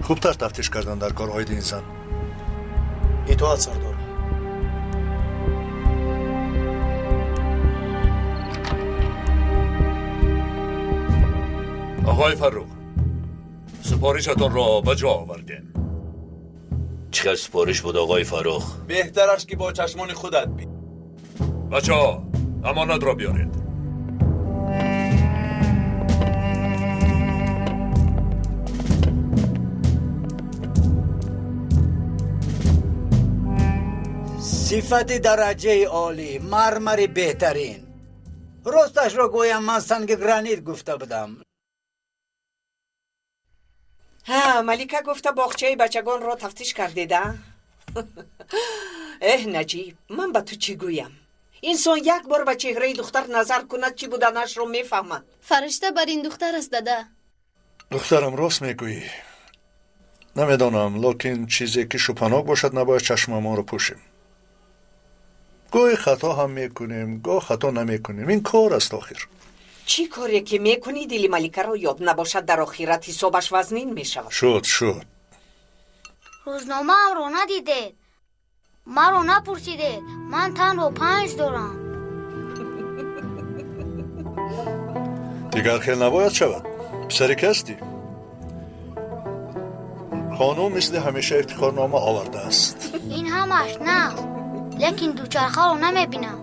Хубтар тафтиш кардан дар кор оиди ин зан. Итоат, сардор. Оғои Фаррух, супоришатонро ба ҷо овардем. Чӣ хел супориш буд, оғои Фаррух? Беҳтараш ки бо чашмони худат бин. Бачаҳо, амонатро биёред. Сифати дараҷаи олӣ, мармари беҳтарин. Росташро гӯям, ман санги гранит гуфта будам. Ҳа, Малика гуфта боғчаи бачагонро тафтиш кардеда? Эҳ, Наҷиб, ман ба ту чӣ гӯям? Инсон як бор ба чеҳраи духтар назар кунад, чӣ буданашро мефаҳмад. Фаришта бар ин духтар аст, дада. Духтарам, рост мегӯӣ. Намедонам, лекин чизе ки шубҳанок бошад, набояд чашмамонро пӯшем. Гоҳе хато ҳам мекунем, гоҳ хато намекунем. Ин кор аст охир. Чӣ коре ки мекунӣ, дили Маликаро ёд набошад, дар охират ҳисобаш вазнин мешавад. Шуд, шуд. Рӯзномаамро надидед, маро напурсидед. Ман танҳо 5 дорам. Дигар хел набояд шавад. Писаре ки ҳастӣ? Хонум мисли ҳамеша ифтихорнома овардааст. Ин ҳамаш нағз, лекин дучархаро намебинам.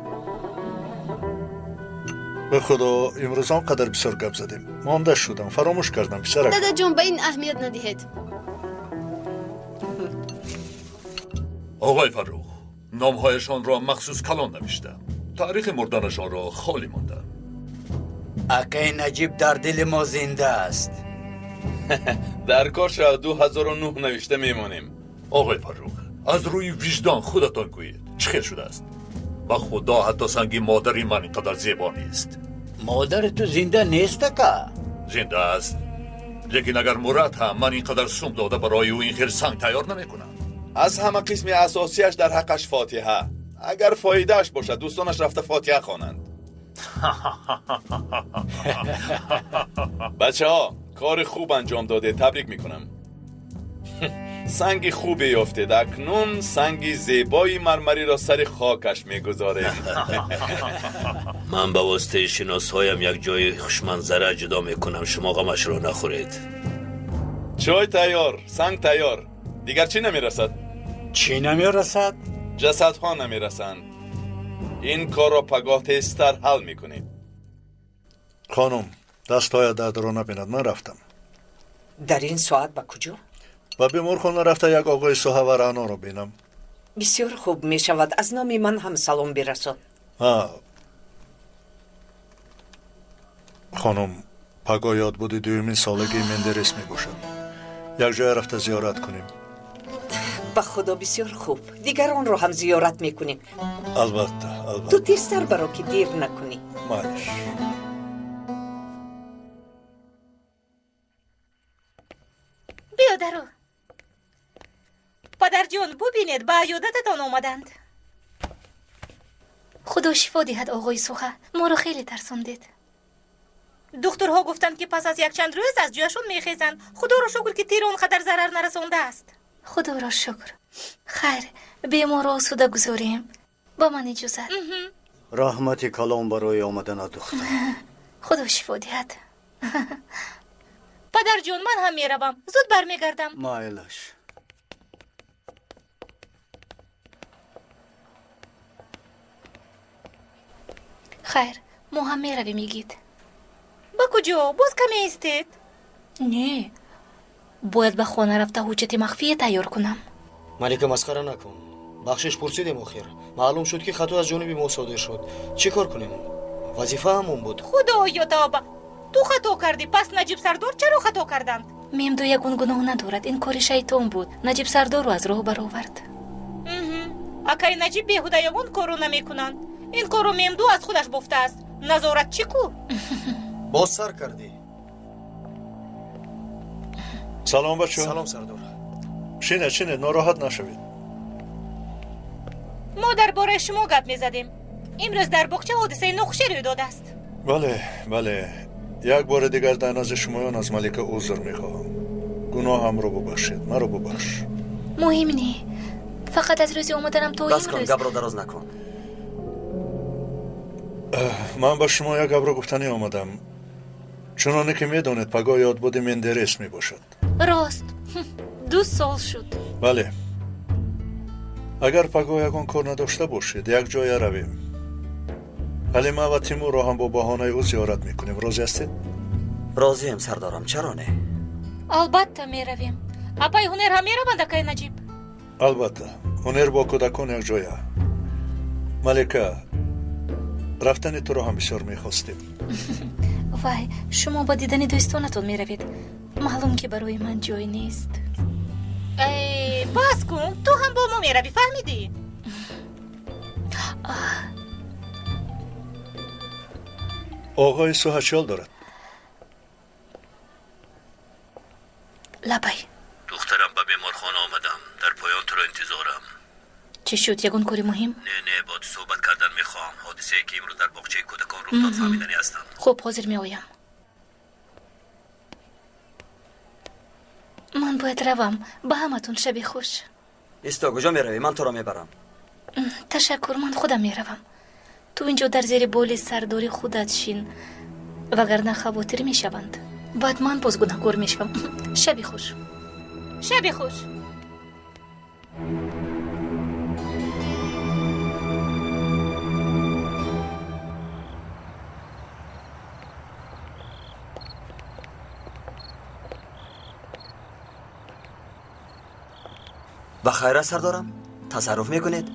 Ба худо, имрӯз он қадар бисёр гап задем, монда шудам, фаромӯш кардам, писарак. Дадаҷон, ба ин аҳамият надиҳед. Оғои Фаррух, номҳояшонро махсус калон навиштам, таърихи мурданашонро холӣ мондам. Акаи Наҷиб дар дили мо зинда аст. Дар кор шавад 2009 навишта мемонем. Оғои Фаррух, аз рӯи виҷдон худатон гӯед, чӣ хел шудааст? Ба худо, ҳатто санги модари ман ин қадар зебо нест. Модари ту зинда нест, ака? Зинда аст, лекин агар мурад ҳам ман ин қадар сум дода барои ӯ ин хел санг тайёр намекунам. Аз ҳама қисми асосияш дар ҳаққаш фотиҳа. Агар фоидааш бошад, дӯстонаш рафта фотиҳа хонанд. Бачаҳо, кори хуб анҷом додед, табрик мекунам. Санги хубе ёфтед. Акнун санги зебои мармариро сари хокаш мегузорем. Ман ба воситаи шиносҳоям як ҷои хушманзара ҷудо мекунам. Шумо ғамашро нахӯред. Чой тайёр, санг тайёр. Дигар чӣ намерасад? Чӣ намерасад? Ҷасадҳо намерасанд. Ин корро пагоҳ тезтар ҳал мекунем. Хонум, дастҳоят дардро набинад. Ман рафтам. Дар ин соат ба куҷо? Ба беморхона рафта як оғои Суҳа ва Раъноро бинам. Бисёр хуб мешавад. Аз номи ман ҳам салом бирасон. Хонум, пагоҳ ёдбуди дуюмин солагии Мендерес мебошад. Як ҷоя рафта зиёрат кунем. Ба худо, бисёр хуб. Дигаронро ҳам зиёрат мекунем. Албатта, албатта. Ту тезтар баро, ки дер накунӣ. Майлиш. Биё даро. Падарҷон, бубинед, ба аёдататон омаданд. Худо шифо диҳад, оғои Суха. Моро хеле тарсондед. Духтурҳо гуфтанд, ки пас аз якчанд рӯз аз ҷояшон мехезанд. Худоро шукр, ки тир он қадар зарар нарасондааст. Худоро шукр. Хайр, беморро осуда гузорем. Ба ман иҷозат. Раҳмати калом барои омадана, духтар. Худо шифо диҳад. Падарҷон, ман ҳам меравам. Зуд бармегардам. Майлаш. Хайр, мо ҳам меравем, игит. Ба куҷо? Боз каме истед. Не, бояд ба хона рафта ҳуҷҷати махфие тайёр кунам. Малика, масхара накун. Бахшиш пурсидем охир. Маълум шуд, ки хато аз ҷониби мо содир шуд. Чӣ кор кунем? Вазифа ҳамон буд. Худоё, тавба! Ту хато кардӣ, пас Наҷиб сардор чаро хато карданд? Мемду ягон гуноҳ надорад. Ин кори шайтон буд. Наҷиб сардорро аз роҳ баровард. Акаи Наҷиб беҳуда ягон корро намекунанд. Ин корро Мемду аз худаш бофтааст. Назорат чӣ ку? Боз сар кардӣ. Салом, бачо. Салом, сардор. Шинед, шинед, нороҳат нашавед. Мо дар бораи шумо гап мезадем. Имрӯз дар боғча ҳодисаи нохуше рӯй додааст. Бале, бале. Як бори дигар дар назди шумоён аз Малика узр мехоҳам. Гуноҳамро бубахшед, маро бубахш. Муҳим не. Фақат аз рӯзи омаданам то Бас кун, имрӯз. Гапро дароз накун. Ман ба шумо як гапро гуфтанӣ омадам. Чуноне ки медонед, пагоҳ ёдбуди Мендерес мебошад. Рост. 2 сол шуд. Бале. Агар пагоҳ ягон кор надошта бошед, як ҷоя равем. Ҳалима ва Тимурро ҳам бо баҳонаи ӯ зиёрат мекунем. Розӣ ҳастед? Розием, сардорам, чаро не? Албатта меравем. Апаи Ҳунер ҳам мераванд, акаи Наҷиб? Албатта. Ҳунер бо кӯдакон якҷоя. Малика, рафтани туро ҳам бисёр мехостем. Вай, шумо ба дидани дӯстонатон меравед. Маълум, ки барои ман ҷой нест. Бас кун, ту ҳам бо мо меравӣ, фаҳмидӣ? Оғои Суҳа чиҳол дорад? Лабай. Духтарам, ба беморхона омадам. Дар поён туро интизорам. Чӣ шуд? Ягон кори муҳим? Не, не, бо ту суҳбат кардан мехоҳам. Ҳодисае, ки имрӯз дар боғчаи кӯдакон рух дод, фаҳмиданӣ ҳастам. Хуб, ҳозир меоям. Ман бояд равам. Ба ҳаматон шаби хуш. Исто, куҷо меравӣ? Ман туро мебарам. Ташаккур, ман худам меравам. Ту инҷо дар зери боли сардори худат шин, вагарна хавотир мешаванд. Баъд ман боз гунаҳкор мешавам. Шаби хуш. Шаби хуш. Ба хайр аст, сардорам? Тасарруф мекунед?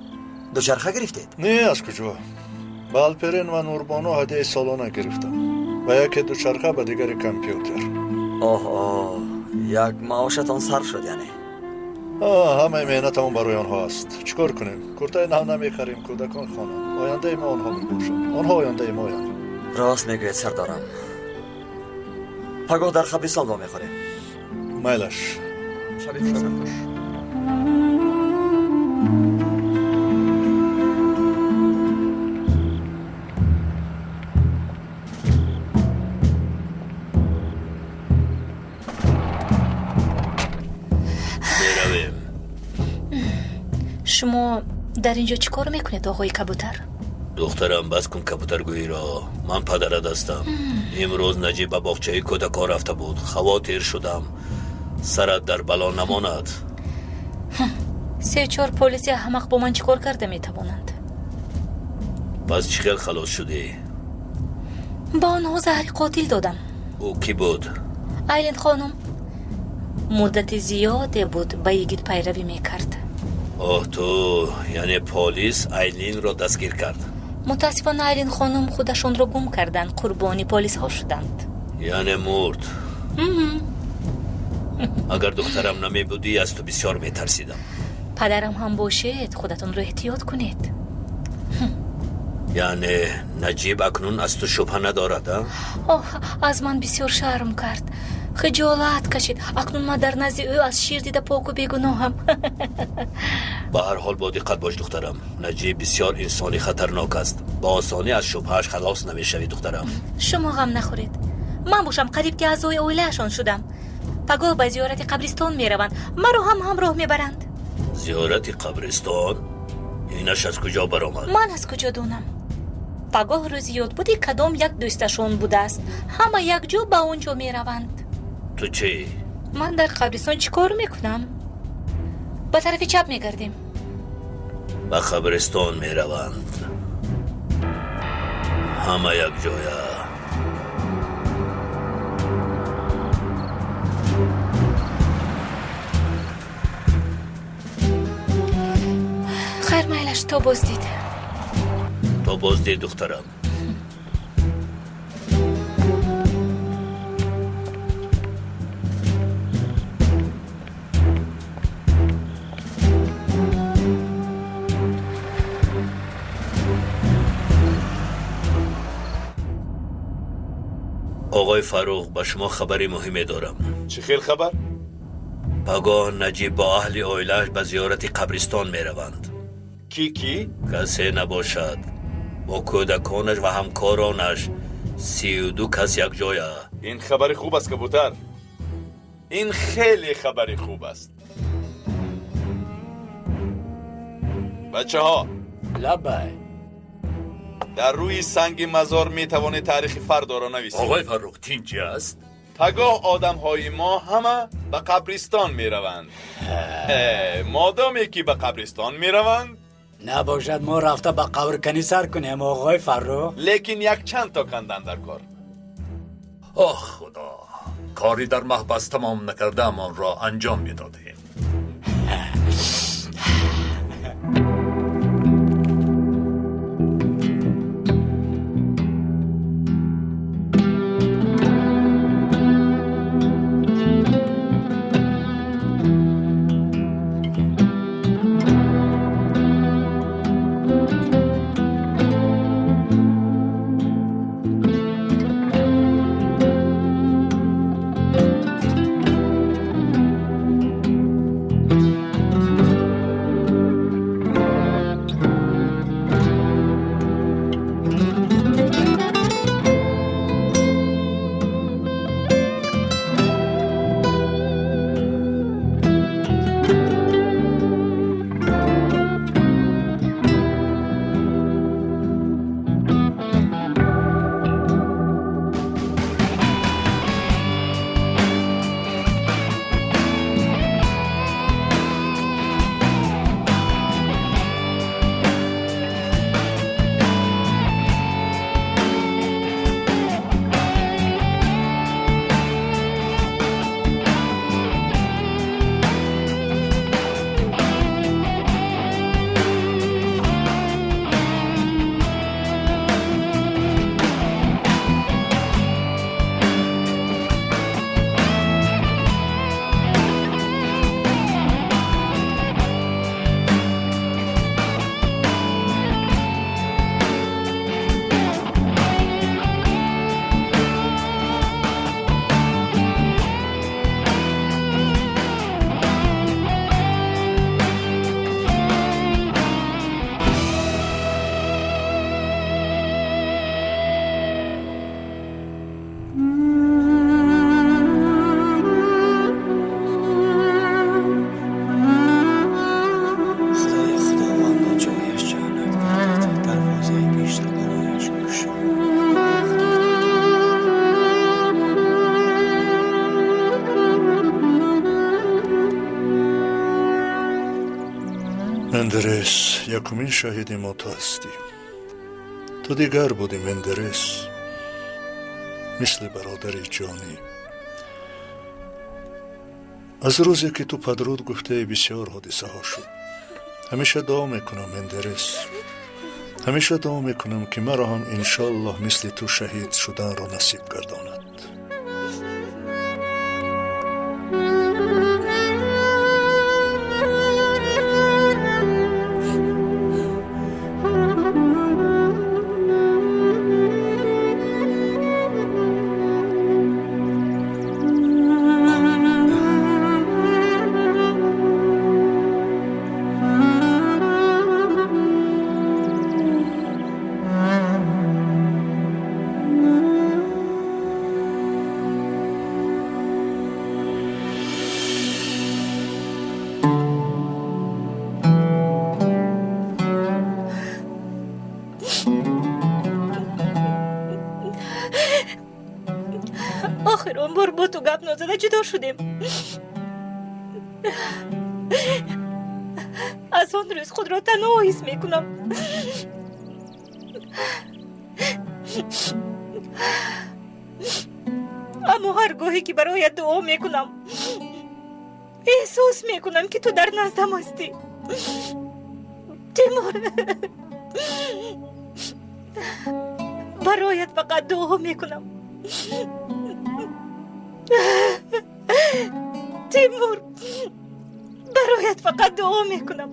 Дучарха гирифтед? Не, аз куҷо? Ба Алперен ва Нурбоно ҳадияи солона гирифтам. Ба яке дучарха, ба дигаре компютер. Оҳ, як маошатон сарф шуд, яъне? Ҳамаи меҳнатамон барои онҳо аст. Чӣ кор кунем? Куртаи нав намехарем, кӯдакон хонанд. Ояндаи мо онҳо мебошанд. Онҳо ояндаи моянд. Рост мегӯед, сардорам. Пагоҳ дар қабристон вомехӯрем. Майлаш. Шаби хуш. Шумо дар инҷо чӣ кор мекунед, оғои кабутар? Духтарам, бас кун кабутаргӯиро. Ман падарат ҳастам. Имрӯз Наҷиб ба боғчаи кӯдакон рафта буд. Хавотир шудам, сарат дар бало намонад. Се-чор полиси аҳмақ бо ман чӣ кор карда метавонанд? Пас чӣ хел халос шудӣ? Ба онҳо заҳри қотил додам. Ӯ кӣ буд? Айлин хонум. Муддати зиёде буд ба йигит пайравӣ мекард. Оҳ, ту яъне полис Айлинро дастгир кард? Мутаассифона, Айлин хонум худашонро гум карданд, қурбони полисҳо шуданд. Яъне мурд? Агар духтарам намебудӣ, аз ту бисёр метарсидам. Падарам ҳам бошед, худатонро эҳтиёт кунед. Яъне Наҷиб акнун аз ту шубҳа надорад, а? Оҳ, аз ман бисёр шарм кард, хиҷолат кашид. Акнун ман дар назди ӯ аз шир дида поку бегуноҳам. Ба ҳар ҳол бо диққат бош, духтарам. Наҷиб бисёр инсони хатарнок аст. Ба осонӣ аз шубҳааш халос намешавӣ, духтарам. Шумо ғам нахӯред. Ман бошам қариб ки аъзои оилаашон шудам. Пагоҳ ба зиёрати қабристон мераванд, маро ҳам ҳамроҳ мебаранд. Зиёрати қабристон? Инаш аз куҷо баромад? Ман аз куҷо донам? Пагоҳ рӯзи ёдбуди кадом як дӯсташон будааст. Ҳама якҷо ба он ҷо мераванд. Ту чӣ? Ман дар қабристон чӣ кор мекунам? Ба тарафи чап мегардем. Ба қабристон мераванд, ҳама якҷоя. Хайр, майлаш, то боздид. То боздид, духтарам. Оғои Фаррух, ба шумо хабари муҳиме дорам. Чӣ хел хабар? Пагоҳ Наҷиб бо аҳли оилааш ба зиёрати қабристон мераванд. Кӣ, кӣ? Касе набошад. Бо кӯдаконаш ва ҳамкоронаш 32 кас якҷоя. Ин хабари хуб аст, кабутар. Ин хеле хабари хуб аст. Бачаҳо. Лабай. Дар рӯи санги мазор метавонед таърихи фардоро нависед. Оғои Фаррух, тинҷ аст? Пагоҳ одамҳои мо ҳама ба қабристон мераванд. Модоме ки ба қабристон мераванд, набошад мо рафта ба қабрканӣ сар кунем, оғои Фаррух. Лекин якчанд то кандан дар кор. Оҳ худо, кори дар маҳбас тамом накардаам онро анҷом медодем. Мендерес, якумин шаҳиди мо ту ҳастӣ. Ту дигар будӣ, Мендерес, мисли бародари ҷонӣ. Аз рӯзе ки ту падруд гуфтаи, бисёр ҳодисаҳо шуд. Ҳамеша дуо мекунам, Мендерес, ҳамеша дуо мекунам, ки маро ҳам иншоаллоҳ мисли ту шаҳид шуданро насиб гардонад. Охир он бор бо ту гап нозада ҷудо шудем. Аз он рӯз худро танҳо ҳис мекунам. Аммо ҳар гоҳе ки бароят дуо мекунам, эҳсос мекунам, ки ту дар наздам ҳастӣ. Тимур, бароят фақат дуо мекунам. Тимур, бароят фақат дуо мекунам.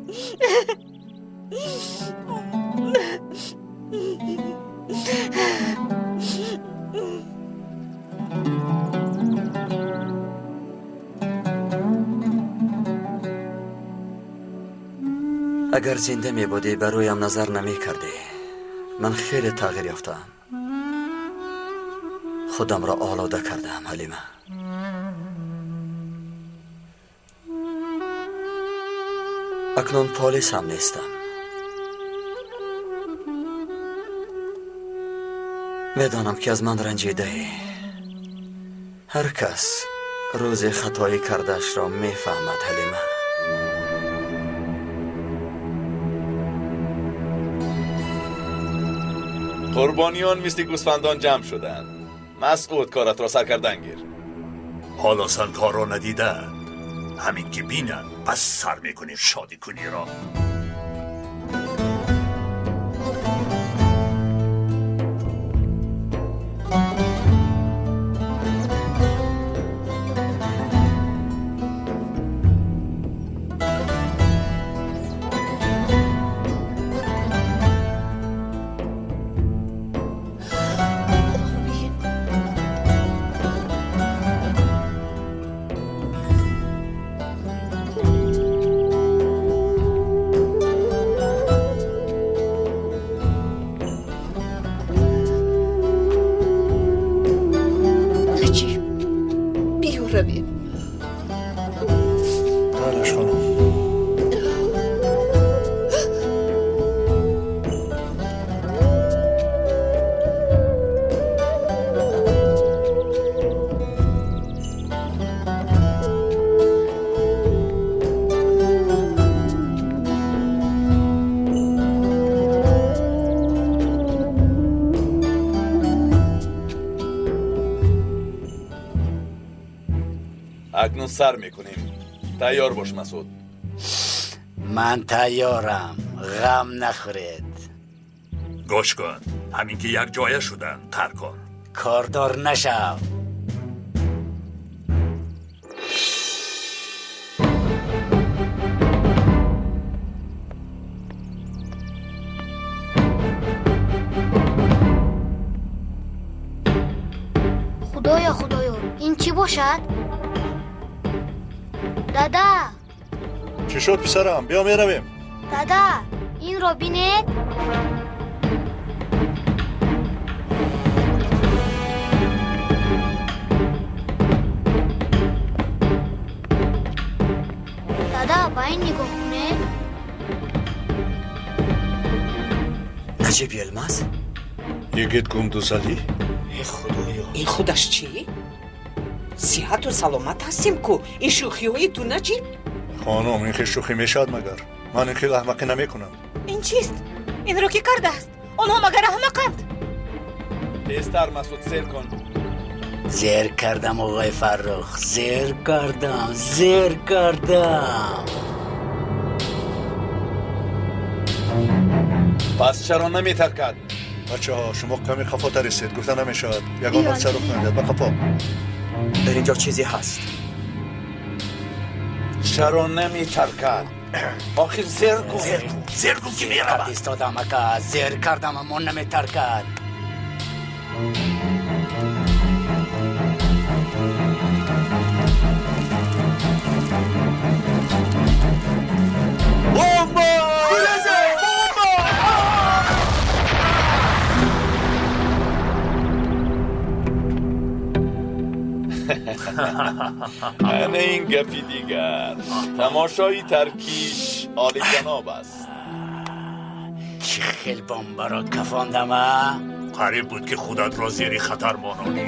Агар зинда мебудӣ, ба рӯям назар намекардӣ. Ман хеле тағйир ёфтаам. Худамро олода кардаам, Ҳалима. Акнун полис ҳам нестам. Медонам, ки аз ман ранҷидаӣ. Ҳар кас рӯзе хатоӣ кардаашро мефаҳмад, Ҳалима. Қурбониён мисли гӯсфандон ҷамъ шуданд. Масъуд, корат ро сар кардан гир. Ҳоло сангҳоро надидаанд. Ҳамин ки бинанд, пас сар мекунем шодӣ куниро. Акнун сар мекунем. Тайёр бош, Масуд. Ман тайёрам, ғам нахӯред. Гӯш кун, ҳамин ки як ҷоя шуданд, тар кун. Кордор нашав. Худоё, Худоё, ин чӣ бошад? Дада! Чӣ шуд, писарам? Биё, меравем. Дада, инро бинед. Дада, ба ин нигоҳ кунед. Наҷиб Йилмаз? Йигит Гундузалӣ? Э, Худоё, ин худаш чӣ? Сиҳату саломат ҳастем ку, ин шӯхиҳои ту, Наҷиб? Хонум, ин хел шӯхӣ мешавад магар? Ман ин хел аҳмақӣ намекунам. Ин чист? Инро кӣ кардааст? Онҳо магар аҳмақанд? Тезтар, Масуд, зер кун. Зер кардам, оғои Фаррух, зер кардам, зер кардам. Пас чаро наметаркад? Бачаҳо, шумо каме қафотар истед, гуфта намешавад. Ягон ҳодиса рух надиҳад, ба қафо. Дар инҷо чизе ҳаст. Чаро наметаркад? Охир зер кун. Зер кун, зер кун, ки меравад. Истодам, ака, зер кардам, аммо наметаркад. Бомба! Бомба! Ана ин гапи дигар. Тамошои таркиш олиҷаноб аст. Чӣ хел бомбаро кафондам, а? Қариб буд, ки худатро зери хатар мононӣ.